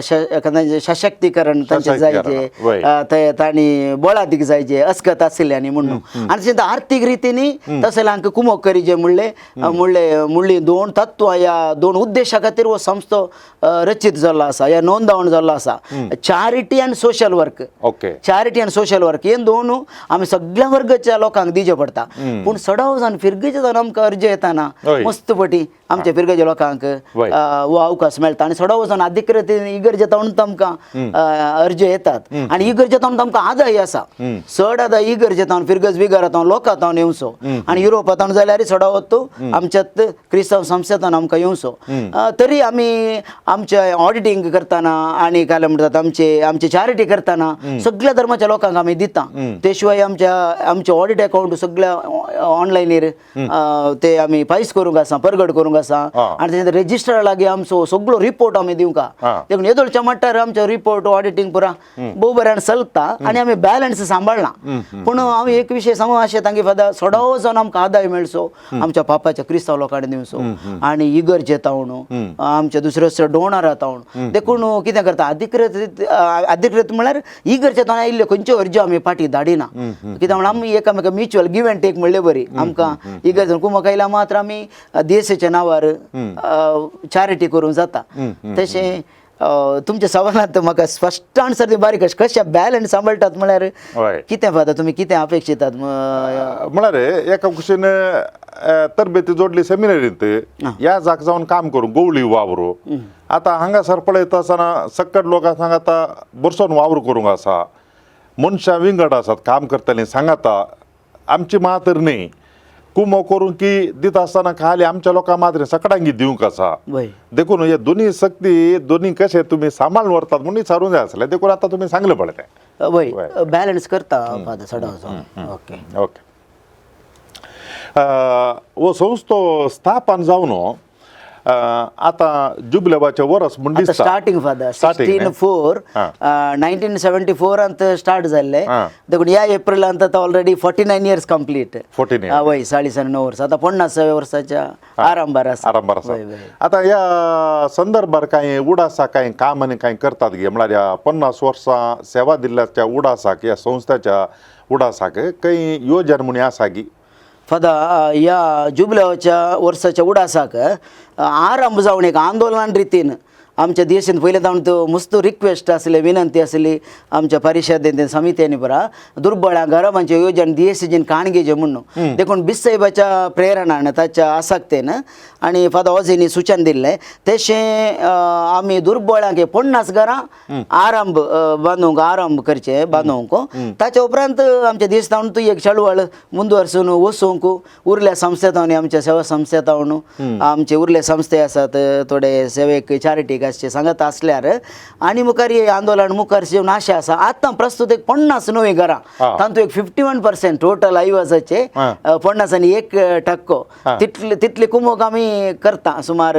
तांचें सशक्तीकरण तांचें सशक्तीकरण, जायचे, ते तांणी बळादीक जायचे अस्कत आशिल्ल्यांनी म्हणून आनी तशेंच आर्थीक रितीनी तशें हांकां कुमोक करीजे म्हणले म्हणले म्हणली दोन तत्वां ह्या दोन उद्देशा खातीर हो संस्थो रचीत जाल्लो आसा, ह्या नोंदवण जाल्लो आसा, charity and social work. Charity and social work हे दोन आमी सगळ्या वर्गाच्या लोकांक दिवचे पडटा. पूण सडाव जावन फिरगेचे जावन आमकां अर्ज येताना मस्त पटी आमच्या फिरगेच्या लोकांक हो अवकाश मेळटा आनी सडाव जावन अधिकृत इगर्जेत म्हणून आमकां अर्ज येतात आनी इगर्जेत म्हणून आमकां आदाय आसा. चड आदाय इगर्जेत फिरगज बिगरात लोकांत येवचो आनी युरोपांत जाल्यार चडावत आमच्यात क्रिस्तांव संस्थेंत आमकां येवचो. तरी आमी आमचे ऑडिटींग करतना आनी काय म्हणटात आमचे आमचे चॅरिटी करतना सगळ्या धर्माच्या लोकांक आमी दिता. ते शिवाय आमच्या आमचे ऑडिट अकाउंट सगळ्या ऑनलायनीर ते आमी फायस करूंक आसा, परगट करूंक आसा आनी तेजे रेजिस्टरा लागीं आमचो सगळो रिपोर्ट आमी दिवंक. देखून येदोळच्या मट्टार आमचो रिपोर्ट ऑडिटींग पुरा भोव बऱ्यान चलता आनी आमी बॅलन्स सांबाळना. पूण हांव एक विशय सांगू अशें तांगे फादर, सडो जावन आमकां आदाय मेळचो आमच्या पापाच्या क्रिस्तांव लोकांनी दिवचो आनी इगर्जे तावन आमच्या दुसऱ्यो दुसऱ्यो डोनरा तावन. देखून कितें करता, अधिकृत अधिकृत म्हळ्यार इगर्जे तावन आयिल्ल्यो खंयच्यो अर्ज्यो आमी फाटीं धाडिना. कित्याक म्हळ्यार आमी एकामेका म्युच्युअल गिव एंड टेक म्हणले बरी. आमकां इगर्ज कुमक आयल्या मात्र आमी देशाच्या नांवार चॅरिटी करूंक जाता. तशें तुमच्या सवालांत म्हाका स्पश्ट आन्सर दी बारीक कशें बॅलन्स सांबाळटात म्हळ्यार कितें फादर, तुमी कितें अपेक्षितात? म्हळ्यार एका कुशीन तरबेती जोडली सेमिनरींत ह्या जाग जावन काम करूं गोवळी वावरू. आतां हांगासर पळयता आसतना सक्कट लोकां सांगाता बरसोन वावर करूंक आसा, मनशां विंगड आसात काम करतलीं सांगाता आमची मात्र न्ही कुमो करूंक की दिता आसतना खाली आमच्या लोकां मात्र सगळ्यांक दिवंक आसा. देखून हे दोनी शक्ती दोनी कशे तुमी सांबाळून व्हरतात म्हणून विचारूंक जाय आसलें, देखून आतां तुमी सांगलें पळय तें. वय, बॅलन्स करता फादर सडो. ओके. ओके. हो संस्थो स्थापन जावन आतां जुबलेवाचें वर्स म्हूण आता दिसता. Starting father Starting, sixteen न्ही? 4 1974 अंत स्टार्ट जाल्ले. देखून ह्या एप्रिलांत आतां ऑलरेडी 49 इयर्स कंप्लीट. 49 years. वय, 49 वर्स आतां 50व्या वर्साच्या आरंभार आसा. आरंभार आसा. वय, वय. आतां ह्या संदर्भार कांय उडासाक कांय काम आनी कांय करतात गे? म्हळ्यार ह्या 50 वर्सां सेवा दिल्ल्याच्या उडासाक, ह्या संस्थेच्या उडासाक कांय योजन म्हूण आसा गी? फादर, ह्या जुबलेवाच्या वर्साच्या उडासाक आरंभ जावन एक आंदोलन रितीन आमच्या देशांत पयलें जावन तो मस्त रिक्वेस्ट आसले, विनंती आसली आमच्या परिशदेन समित्यांनी पुरा दुर्बळां गरबांचे योजन देशजीन काणगेचे म्हणून. देखून बिस्साहेबाच्या प्रेरणान, ताच्या आसक्तेन आणि फादर ऑझीनी सूचन दिल्लें तशें आमी दुर्बळांक 50 घरां आरंभ बांदूंक आरंभ करचे बांदूंक. ताच्या उपरांत आमच्या देश जावन ती एक चळवळ मुंदवर्सून वचूंक उरल्या संस्थेतावन, आमच्या सेवा संस्थेतावन, आमचे उरले संस्थे आसात थोडे सेवेक चॅरिटीक अशे सांगत आसल्यार आनी मुखार हे आंदोलन मुखार येवन आशा आसा. आतां प्रस्तुत एक 50 नवीं घरां, तातूंत एक 51% टोटल आयवाजाचे 51 टक्को तितले तितले कुमोक आमी करता. सुमार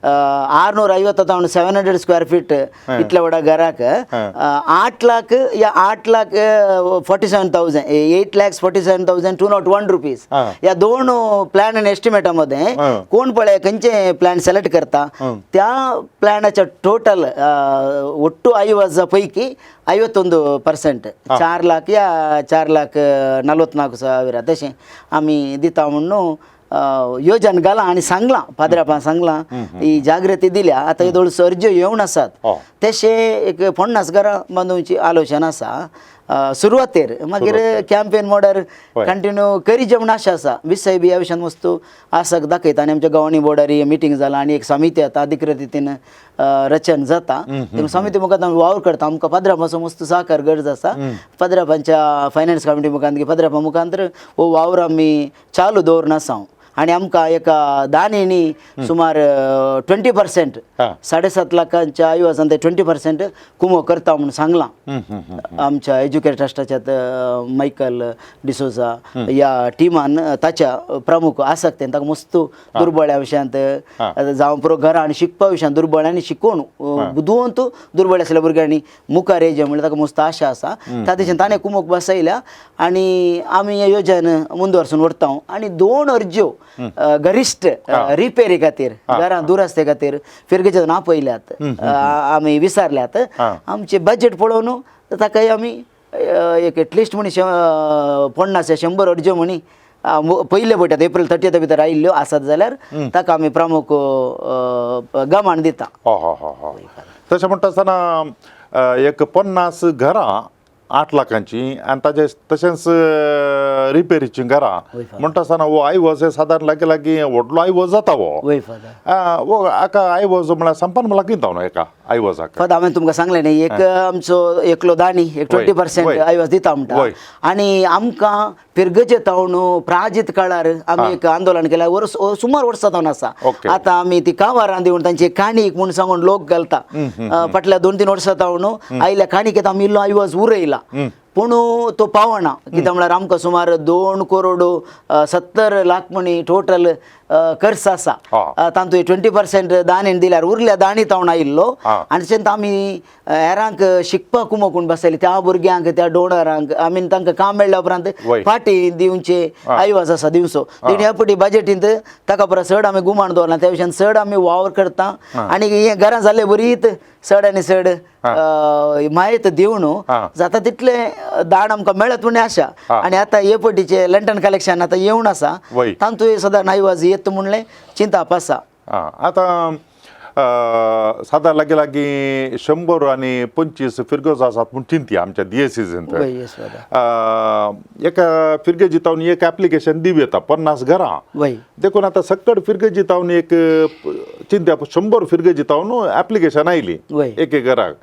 650 700 स्क्वेअर फीट इतल्या व्हडा घराक 8 लाख या 8,47,000, 8,47,201 rupees. या दोन प्लॅन आनी एस्टिमेटामध्ये कोण पळय खंयचे प्लॅन सिलेक्ट करता त्या प्लॅनाचे ಪೋಯಿನಾಚ ಟೋಟಲ್ ಒಟ್ಟು ಐವತ್ತ ಪೈಕಿ 51%, 4 लाख या 4,44,000 तशें आमी दिता म्हणून योजन घालां आनी सांगलां पाद्रापान सांगलां, ही जागृती दिल्या. आतां येदोळ अर्ज्यो येवन आसात. तशें एक 50 घरां बांदोवची आलोचना आसा सुरवातेर, मागीर कॅम्पेन मोडार कंटिन्यू करीचे म्हूण आशा आसा. विसय बी ह्या विशयान वस्तू आसाक दाखयता आनी आमच्या गव्हर्निंग बोर्डार मिटींग जाला आनी एक समिती आतां अधिकृत रितीन रचन जाता. ते समिती मुखार आमी वावर करता. आमकां पाद्रापाचो मस्त सहकार गरज आसा. पाद्रापांच्या फायनान्स कमिटी मुखार, पाद्रापा मुखार हो वावर आमी चालू दवरून आसा आनी आमकां एका दानींनी सुमार 20%, 7.5 लाखांच्या ऐवजान ते 20% कुमो करता म्हणून सांगलां. आमच्या एज्युकेट ट्रस्टाच्या मायकल डिसोजा ह्या टिमान ताच्या प्रमुख आसात ते ताका मस्त दुर्बळ्या विशयांत जावं पुरो घरां आनी शिकपा विशयांत दुर्बळ आनी शिकोवन बुदवंत दुर्बळ आसल्या भुरग्यांनी मुखार येयचें म्हणल्यार ताका मस्त आशा आसा. त्या दिशेन ताणें कुमोक बसयल्या आनी आमी हें योजन मुंदवर्सून व्हरता. आनी दोन अर्ज्यो गरिश्ट रिपेरी खातीर, घरां दुरस्ते खातीर फिरगेचे आपयल्यात, आमी विसारल्यात. आमचे बजेट पळोवन ताकाय आमी एक एटलिस्ट म्हणी 50 या 100 अर्ज्यो म्हणी पयले पळयतात एप्रिल 30 भितर आयिल्ल्यो आसात जाल्यार ताका आमी प्रमुख गमाण दिता. हो हो हो हो तशें म्हणटा आसतना एक 50 घरां 8 लाखांची आनी ताजे तशेंच रिपेरीचीं घरां म्हणटा आसतना हो आयवज हे सादारण लागीं लागीं व्हडलो आयवज जाता हो. वय फादर. हो हाका आयवज म्हळ्यार संपन्न लागीं न्हू एका आयवजाक. फादर, हांवें तुमकां सांगलें न्ही, एक आमचो एकलो दानी एक 20% आयवज दिता म्हणटा. आनी आमकां फिरगजे तावन प्राजित काळार आमी एक आंदोलन केलें, वर्स सुमार वर्सां तावन आसा. आतां आमी ती कावारां दिवन तांची एक काणी म्हूण सांगून लोक घालता. फाटल्या 2-3 वर्सां तावन आयल्या काणीकेत आमी इल्लो आयवज उरयला, पूण तो पावना. कित्याक म्हळ्यार आमकां सुमार 2 करोड 70 लाख म्हणी टोटल खर्च आसा. तातूंत 20% दानीन दिल्यार उरल्या दाणी तावन आयिल्लो. आनी तशेंच आमी हेरांक शिकपाक कुमोकून बसयले त्या भुरग्यांक, त्या डोनरांक आमी तांकां काम मेळ्ळ्या उपरांत फाटी दिवचे आयवाज आसा दिवचो. तेणी ह्या फावटी बजेटींत ताका परस चड आमी गुमाण दवरला. त्या विशयान चड आमी वावर करता आनी हें घरां जाल्ले बरीत चड आनी चड म्हायत दिवन जाता तितले दाण आमकां मेळत म्हूण आशा. आनी आतां हे पटीचे लंटन कलेक्शन आतां येवन आसा, तातूंत सदां आयवाज येता म्हणलें चिंताप आसा. आतां सादारण लागीं लागीं 125 फिरगज आसात म्हूण चिंतया आमच्या दियेसिजींत. वय, येस फादर. एका फिरगजी तावन एक एप्लिकेशन दिवं येता 50 घरां. देखून आतां सक्कड फिरगजी तावन एक चिंत्या 100 फिरगजी तावन एप्लिकेशन आयली एक एक घराक,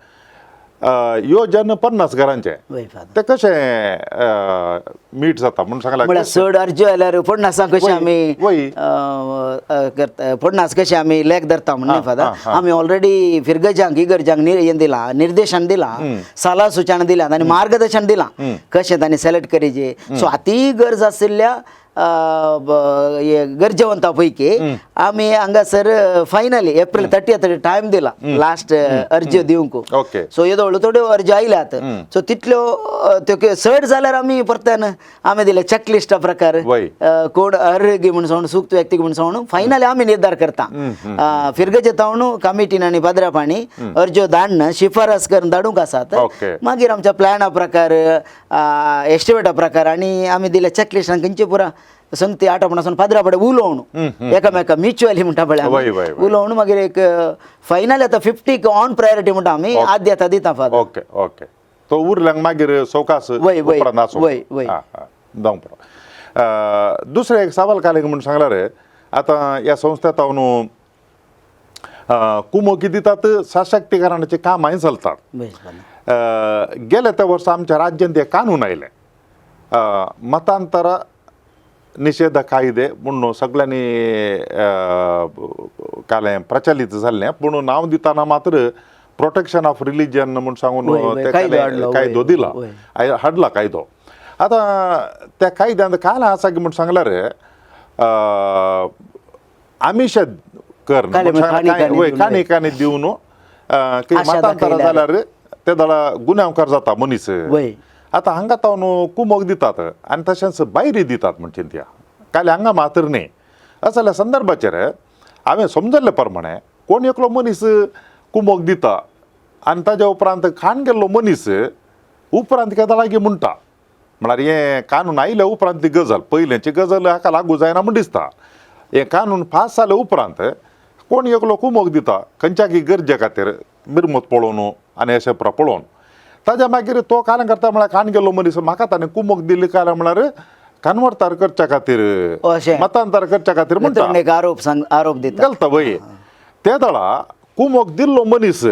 योजन 50 घरांचें. वय फादर. ते कशें मीट जाता म्हूण सांगला? म्हळ्यार चड अर्ज्यो आयल्यार 50 कशें आमी करता, 50 कशें आमी लेख धरता म्हण न्ही फादर. आमी ऑलरेडी फिरगजांक इगर्जांक हें दिलां, निर्देशन दिलां, सलाह सुचना दिल्यात आनी मार्गदर्शन दिलां कशें तांणी सिलेक्ट करीचे. सो अती गरज आशिल्ल्या हे गरजेवंता पैकी आमी हांगासर फायनली एप्रिल 30 टायम दिला लास्ट अर्ज्यो दिवंक. सो येदो थोड्यो अर्ज्यो आयल्यात, सो तितल्यो त्यो चड जाल्यार आमी परत्यान आमी दिले चॅकलिस्टा प्रकार कोण अर्ह म्हूण सांगून, सुक्त व्यक्ती म्हूण सांगून फायनली आमी निर्धार करता. फिरगजे तावन कमिटीन आनी पाद्रापाणी अर्ज्यो धाडन शिफारस करून धाडूंक आसात. मागीर आमच्या प्लॅना प्रकार, एस्टिमेटा प्रकार आनी आमी दिल्या चॅकलिस्टान खंयचे पुरा संगती आटोपण आसून पाद्रा फुडें उलोवन एकामेका म्युच्युअली म्हणटा पळय आमी. वय, वय, वय. उलोवन मागीर एक फायनल आतां 50क ऑन प्रायोरिटी म्हणटा आमी आद्यता दिता फादर. ओके ओके, तो उरल्यांक मागीर सवकास वय, वय, उपरांत आसूं. वय, वय. आं, आं, जावं पुरो. दुसरें एक सवाल कालें म्हूण सांगला रे, आतां ह्या संस्था तावन कुमोकी दितात, सशक्तीकरणाचें कामांय चलतात. बरें फादर. गेल्या त्या वर्सा आमच्या राज्यांत एक कानून आयलें, मतांतर निशेध कायदे म्हणून सगळ्यांनी कालें प्रचलित जाल्लें, पूण नांव दितना मात्र प्रोटेक्शन ऑफ रिलिजन म्हूण सांगून वय, वय, ते कायदो कालें हाडलो, वय, कायदो दिला, वय. हाडला कायदो. आतां त्या कायद्यांत काल आसा की म्हूण सांगल्यार आमिश कर कालें म्हण काणी काणी दिवन, काणी वय. काणी दिवन की आशा मतांतरां दाखयल्यार. जाल्यार ते दळा गुन्यांवकार जाता मनीस. आतां हांगा तावन कुमोक दितात आनी तशेंच बायरी दितात म्हण चिंतया काल हांगा मात्र न्ही. असल्या संदर्भाचेर हांवें समजल्ले प्रमाणे कोण एकलो मनीस कुमोक दिता आनी ताज्या उपरांत खाण गेल्लो मनीस उपरांत केदां लागीं म्हणटा, म्हळ्यार हें कानून आयल्या उपरांतली गजाल, पयलेंची गजाल हाका लागू जायना म्हूण दिसता. हें कानून पास जाल्या उपरांत कोण एकलो कुमोक दिता खंयच्याकी गरजे खातीर, मिरमत पळोवन आनी अशें पळोवन, ताज्या मागीर तो कारण करता म्हळ्यार खाण गेल्लो मनीस म्हाका ताणें कुमोक दिल्ली कारण म्हळ्यार कन्वर्तार करच्या खातीर, अशें. मतांतर करच्या खातीर म्हणटा, एक आरोप सांग, आरोप दिता. घालता वय. ते दळा कुमोक दिल्लो मनीस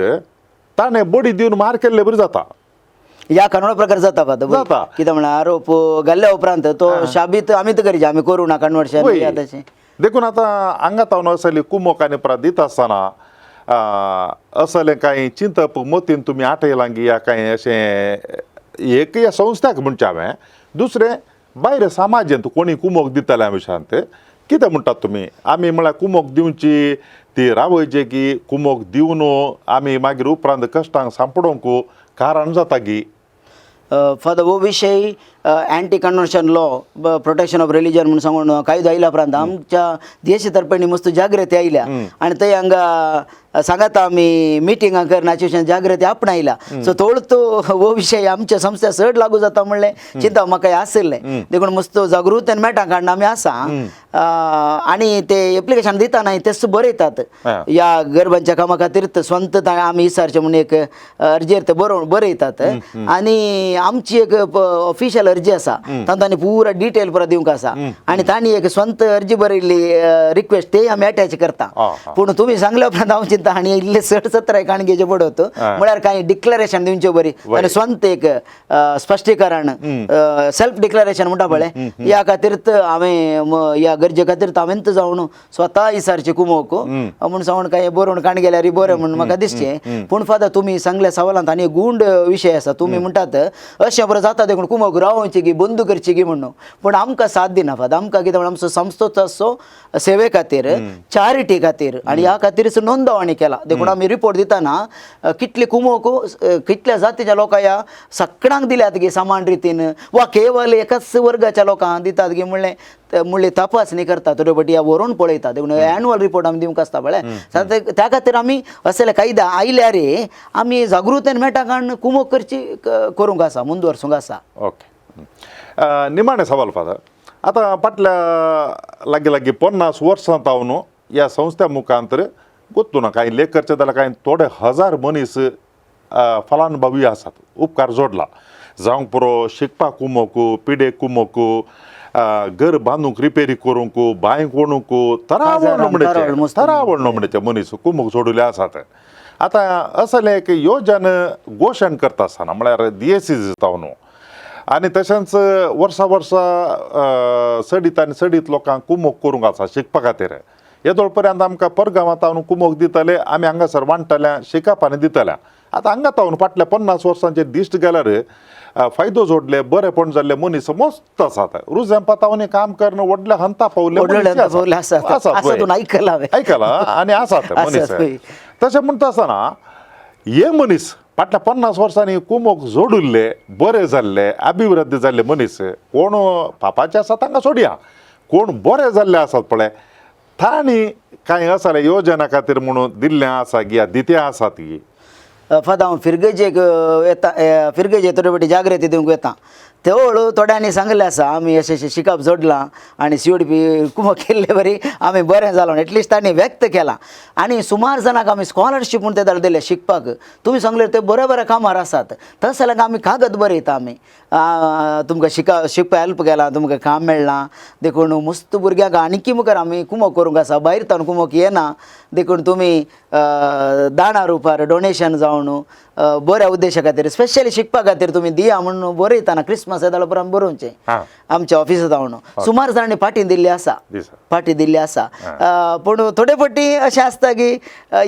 ताणें बडी दिवन मार केल्ले बरी जाता. ह्या कानूना प्रकार जाता फादर. जाता. कितें म्हळ्यार आरोप घाल्ल्या उपरांत तो शाबीत आमीच करीचे, आमी करूं ना कन्वर्शन. वय. तशें. देखून आतां हांगा तावन असली कुमोक आनी परात दिता आसतना असलें कांय चिंतप मतीन तुमी आठयलां की या कांय अशें एक ह्या संस्थाक म्हणचें हांवें, दुसरें भायर समाजेंत कोणी कुमोक दितल्या विशयांत कितें म्हणटात तुमी? आमी म्हळ्यार कुमोक दिवची ती रावयची की कुमोक दिवन आमी मागीर उपरांत कश्टांक सांपडोवंक कारण जाता की? फादर, हो विशय anti conversion law, protection of religion म्हणून सांगून कायदो आयल्या उपरांत आमच्या देश तर्फेनी मस्त जागृती आयल्या आनी थंय हांगा सांगाता आमी मिटिंगां करना हाचे विशयान जागृती आपणायल्या. सो थोडो तो हो विशय आमच्या संस्था चड लागू जाता म्हणलें चिंता म्हाका आशिल्लें, देखून मस्त जागृतेन मेटां काडून आमी आसा. आनी ते एप्लिकेशन दितना तेच बरयतात ह्या गरबांच्या कामा खातीर स्वंत आमी विचारचें म्हणून एक अर्जेर ते बरोवन बरयतात. आनी आमची एक ऑफिशियल अर्जी आसा, तांकां आनी पुरा डिटेल पुरा दिवंक आसा आनी तांणी एक स्वंत अर्जी बरयल्ली रिक्वेस्ट ते आमी अटॅच करता. पूण तुमी सांगल्या उपरांत हांव चिंता आनी इल्ले चड सत्राय काणगेचे पडत म्हळ्यार कांय डिक्लरेशन दिवचें बरी आनी स्वंत एक स्पश्टीकरण, सेल्फ डिक्लरेशन म्हणटा पळय, ह्या खातीर हांवें ह्या गरजे खातीर हांवेंच जावन स्वता विचारचें कुमोक म्हूण सांगून कांय बरोवन काण गेल्यार बरें म्हूण म्हाका दिसचें. पूण फादर, तुमी सांगल्या सवालांत आनी गूंड विशय आसा. तुमी म्हणटात अशें बरें जाता देखून कुमोक रावोवची गी बंद करची गी म्हणून, पूण आमकां साथ दिना फादर. आमकां कितें म्हणल्यार आमचो संस्थोच आसो सेवे खातीर, चॅरिटी खातीर आनी ह्या खातीरच नोंदवणी केला. देखून आमी रिपोर्ट दितना कितले कुमोक कितल्या जातीच्या लोकांक ह्या सगळ्यांक दिल्यात गी समान रितीन वा केवल एकाच वर्गाच्या लोकांक दितात गी म्हणलें म्हणली तपासणी करता, थोडे फावटी ह्या व्हरून पळयता. देखून एनुअल रिपोर्ट आमी दिवंक आसता पळय, त्या खातीर आमी असले कायदा आयल्यार आमी जागृतेन मेळटा कारण कुमोक करची करूंक आसा, मुंदवर्सूंक आसा. ओके, निमाणें सवाल फादर, आतां फाटल्या लागीं लागीं 50 वर्सां तावन ह्या संस्था मुखांतर गोत्तू ना कांय लेख करचे जाल्यार कांय थोडे हजार मनीस फलानुभवी आसात, उपकार जोडला जावंक पुरो शिकपाक कुमोक, पिडेक कुमोक, घर बांदूंक, रिपेरी करूंक, बांय कोणूंक, तरावळ म्हणचे तरावळ म्हणचे मनीस कुमोक जोडिल्ले आसात. आतां असलें एक योजन घोशण करता आसतना म्हळ्यार दियेसीज जावन आनी तशेंच वर्सा वर्सा सडीत आनी सडीत लोकांक कुमोक करूंक आसा शिकपा खातीर. येदोळ पर्यंत आमकां परगांवां तावन कुमोक दिताले, आमी हांगासर वांट्टले, शिकप आनी दितले. आतां हांगा तावन फाटल्या 50 वर्सांचे दिश्ट गेल्यार फायदो जोडले, बरेपण जाल्ले मनीस मस्त आसात. रुजंपा तावन काम करून व्हडल्या हंता पावले, आयकलां आनी आसात मनीस. तशें म्हणटा आसतना हे मनीस फाटल्या 50 वर्सांनी कुमोक जोडिल्ले, बरे जाल्ले, अभिवृद्धी जाल्ले मनीस कोण पापाचे आसा तांकां सोडया, कोण बरे जाल्ले आसात पळय तांणी कांय असले योजना खातीर म्हणून दिल्लें आसा गी दिते आसात गी? फादर, हांव फिरगेजेक येता, फिरगेजे थोडे फावटी जागृती दिवंक येता. तेवळ थोड्यांनी सांगलें आसा आमी अशें अशें शिकप जोडलां आनी सीओडीपी कुमोक केल्ले बरी आमी बरें जालो, एटलिस्ट तांणी व्यक्त केलां. आनी सुमार जाणांक आमी स्कॉलरशीप म्हूण ते दिले शिकपाक. तुमी सांगले ते बरे बरे कामार आसात, तशें जाल्यार आमी कागद बरयता आमी तुमकां शिकपाक हेल्प केलां, तुमकां काम मेळ्ळां, देखून मस्त भुरग्यांक आनीकी मुखार आमी कुमोक करूंक आसा, भायर तावन कुमोक येना, देखून तुमी दाणा रुपार डोनेशन जावन बऱ्या उद्देशा खातीर स्पेशली शिकपा खातीर तुमी दिया म्हणून बरयतना क्रिसमस येता उपरांत बरोवचें आमच्या ऑफिसांत जावन सुमार जाणांनी पाटी दिल्ली आसा, पाटी दिल्ली आसा. पूण थोडे फावटी अशें आसता की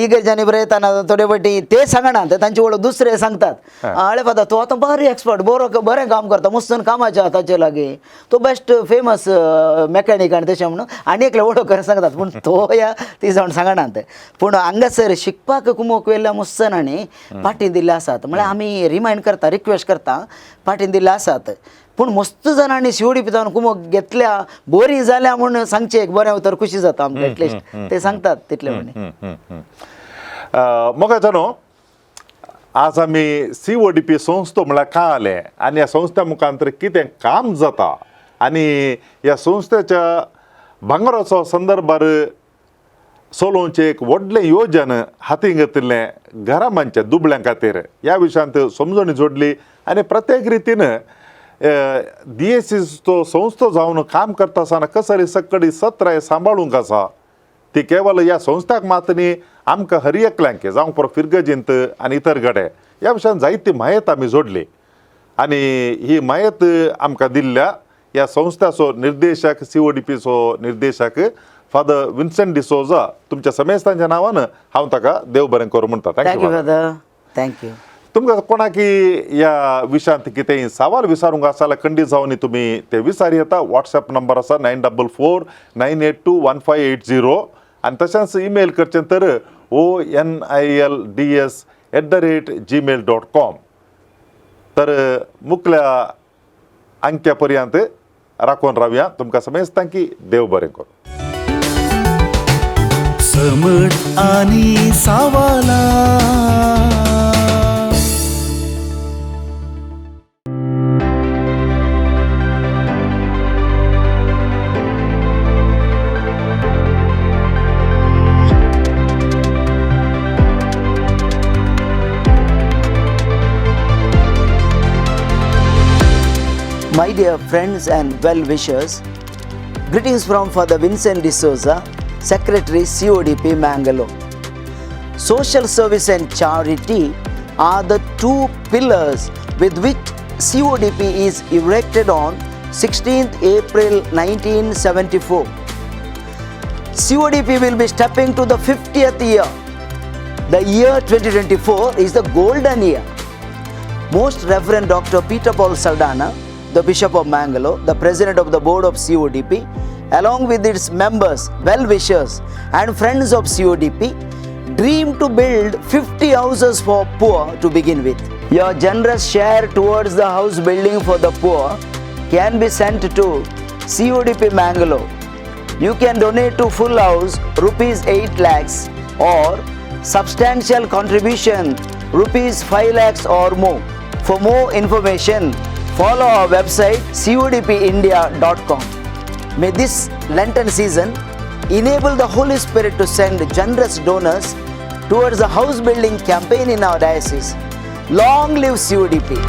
इगर्जांनी बरयतना थोडे फावटी ते सांगनात, तांची वळख दुसरे सांगतात, आळे फादर तो आतां बरो एक्सपर्ट, बरो बरें काम करता, मस्तून कामाच्या हाताचे लागीं, तो बेस्ट फेमस मॅकॅनीक आनी तशें म्हणून आनी एकले वळख करून सांगतात, पूण तो ह्या ती जावन सांगनात. पूण हांगासर शिकपाक कुमोक वेल्या मस्त जाणांनी पाटी दिल्ले आसात, म्हळ्यार आमी रिमायंड करता, रिक्वेस्ट करता, पाटी दिल्ले आसात. पूण मस्त जाणांनी शिवडी पितावन कुमोक घेतल्या, बरी जाल्या म्हूण सांगचें एक बरें उतर खुशी जाता आमकां, एटलिस्ट ते सांगतात तितले म्हण. मोगाच्यानो आज आमी CODP संस्था म्हळ्यार काय आलें आनी ह्या संस्था मुखांतर कितें काम जाता आनी ह्या संस्थेच्या भांगराचो संदर्भार चलोवचें एक व्हडलें योजन हातीं घेतिल्लें घरामांच्या दुबळ्यां खातीर ह्या विशयांत समजणी जोडली आनी प्रत्येक रितीन डीएसीचो संस्था जावन काम करता आसतना कसरी सकडी सत्राय सांबाळूंक आसा ती केवल ह्या संस्थाक मात न्ही आमकां हर एकल्यांक जावं पुरो फिरगजींत आनी इतर कडेन ह्या विशयान जायती म्हायत आमी जोडली आनी ही म्हायत आमकां दिल्ल्या ह्या संस्थाचो निर्देशक CODPचो निर्देशक फादर विन्संट डिसोजा तुमच्या समेस्तांच्या नांवान हांव ताका देव बरें करूं म्हणटा. Thank you father, thank you. तुमकां कोणाकी ह्या विशयांत कितेंय सवाल विचारूंक आसा जाल्यार खंडीत जावन तुमी ते विचार येता. वॉट्सएप नंबर आसा 9449821580 आनी तशेंच इमेल करचें तर onilds@gmail.com. तर मुखल्या अंक्या पर्यंत राखून रावया. तुमकां समेस्तांकी देव बरें करूं. समट आणि सावाला. My dear friends and well-wishers, greetings from Father Vincent D'Souza, Secretary CODP Mangalore. Social service and charity are the two pillars with which CODP is erected on 16th April 1974. CODP will be stepping to the 50th year. The year 2024 is the golden year. Most Reverend Dr. Peter Paul Saldana, the Bishop of Mangalore, the President of the Board of CODP, along with its members, well-wishers and friends of CODP, dream to build 50 houses for poor to begin with. Your generous share towards the house building for the poor can be sent to CODP Mangalore. You can donate to Full House rupees 8 lakhs or substantial contribution rupees 5 lakhs or more. For more information, follow our website codpindia.com. May this Lenten season enable the Holy Spirit to send generous donors towards the house building campaign in our diocese. Long live CODP.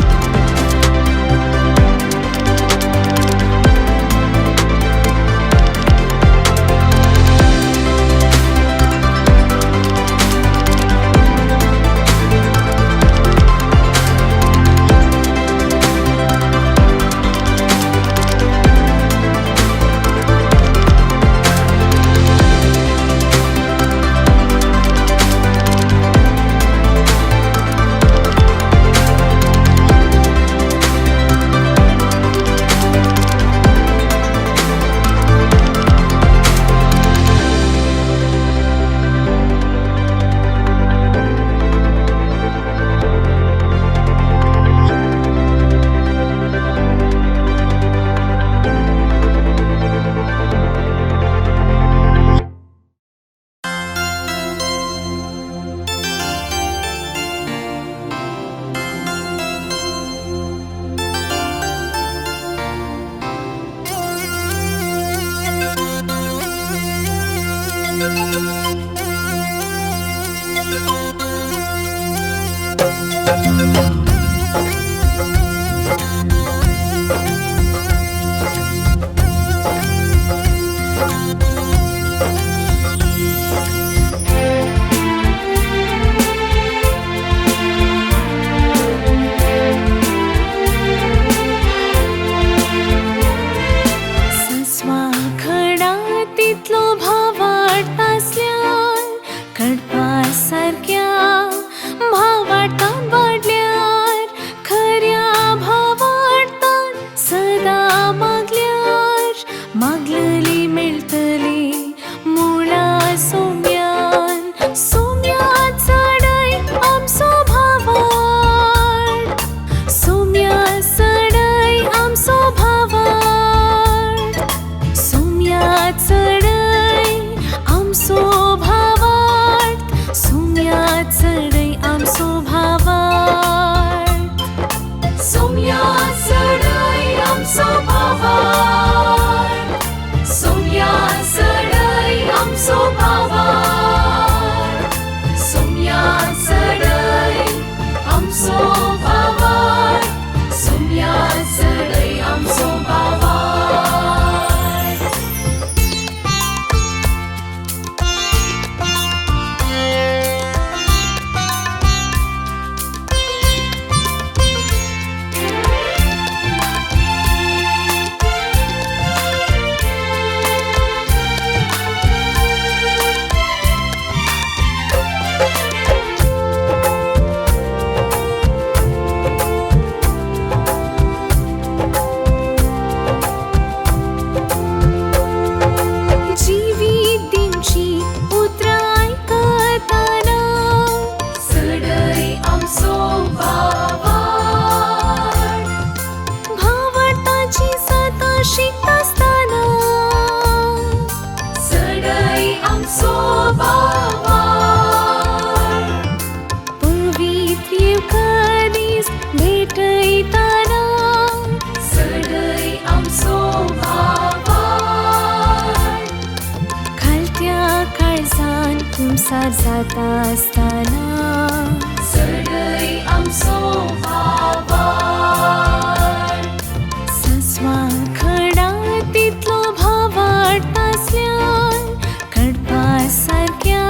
जाता आसतना चडय आमचो भावार्थ. सस्वा खडा तितलो भावार्थ आसल्यार कडपा सारक्या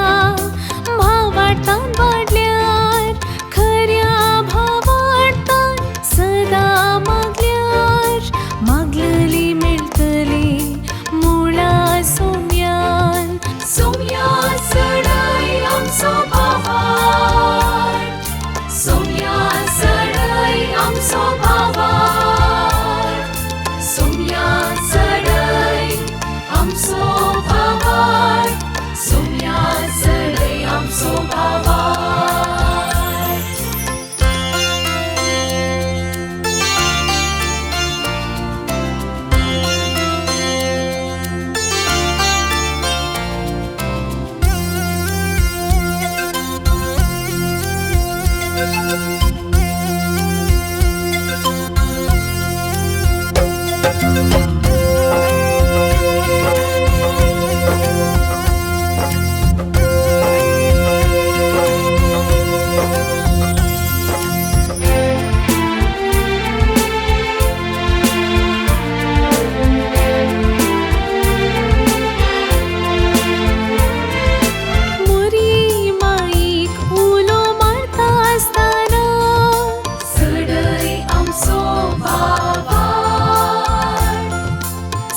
भावार्थान वाडल्यार खऱ्या भावार्थान सदां मागल्यार मागलली मेळटली मुळा सोम्यान. सोम्या चडय आमचो भावार्थ. सोम्या चडय आमचो भावार्थ. सोम्या चडय आमचो भावार्थ. सोम्या चडय आमचो भावार्थ. मोरी माईक उलो मारता आसतना चडय आमचो भावार्थ.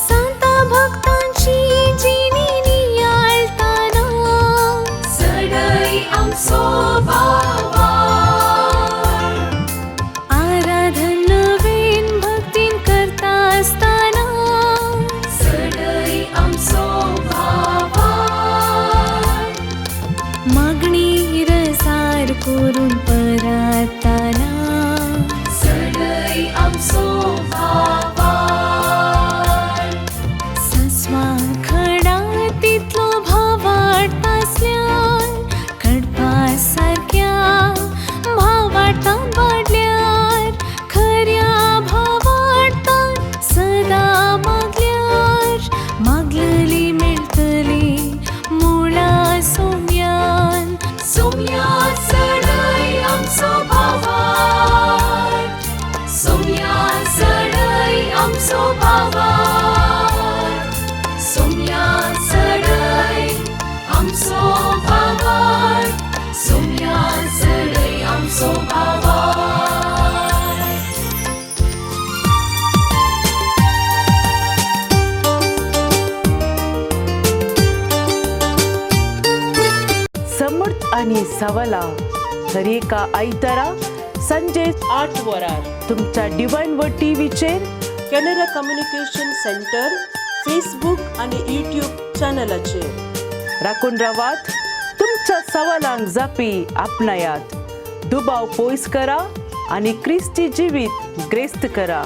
सांता भक्तांची जिणी नियाळताना चडय आमचो भावार्थ. आराधन नवीन भक्तीन करता आसतना चडय आमचो भावार्थ. मागणी रसार करून पराताना चडय आमचो भावार्थ. सस्वा खडा तितलो भावार्थ आसल्यार कडपा सारक्या भावार्थान वाडल्यार खऱ्या भावार्थान सदां मागल्यार मागलली मेळटली मुळा सोम्यान. सोम्या चडय आमचो भावार्थ. सोम्या चडय आमचो भावार्थ. सोम्या चडय आमचो भावार्थ. सोम्या चडय आमचो भावार्थ. समर्थ आणि सवला दरेका आयतारा संजे 8 वरार तुमच्या डिवायन व टीव्हीचेर कॅनरा कम्युनिकेशन सेंटर फेसबूक आणि यूट्यूब चॅनलाचेर. राखून रावात, तुमच्या सवालांक जापी आपणायात, दुबाव पयस करा आनी क्रिस्ती जिवीत ग्रेस्त करा.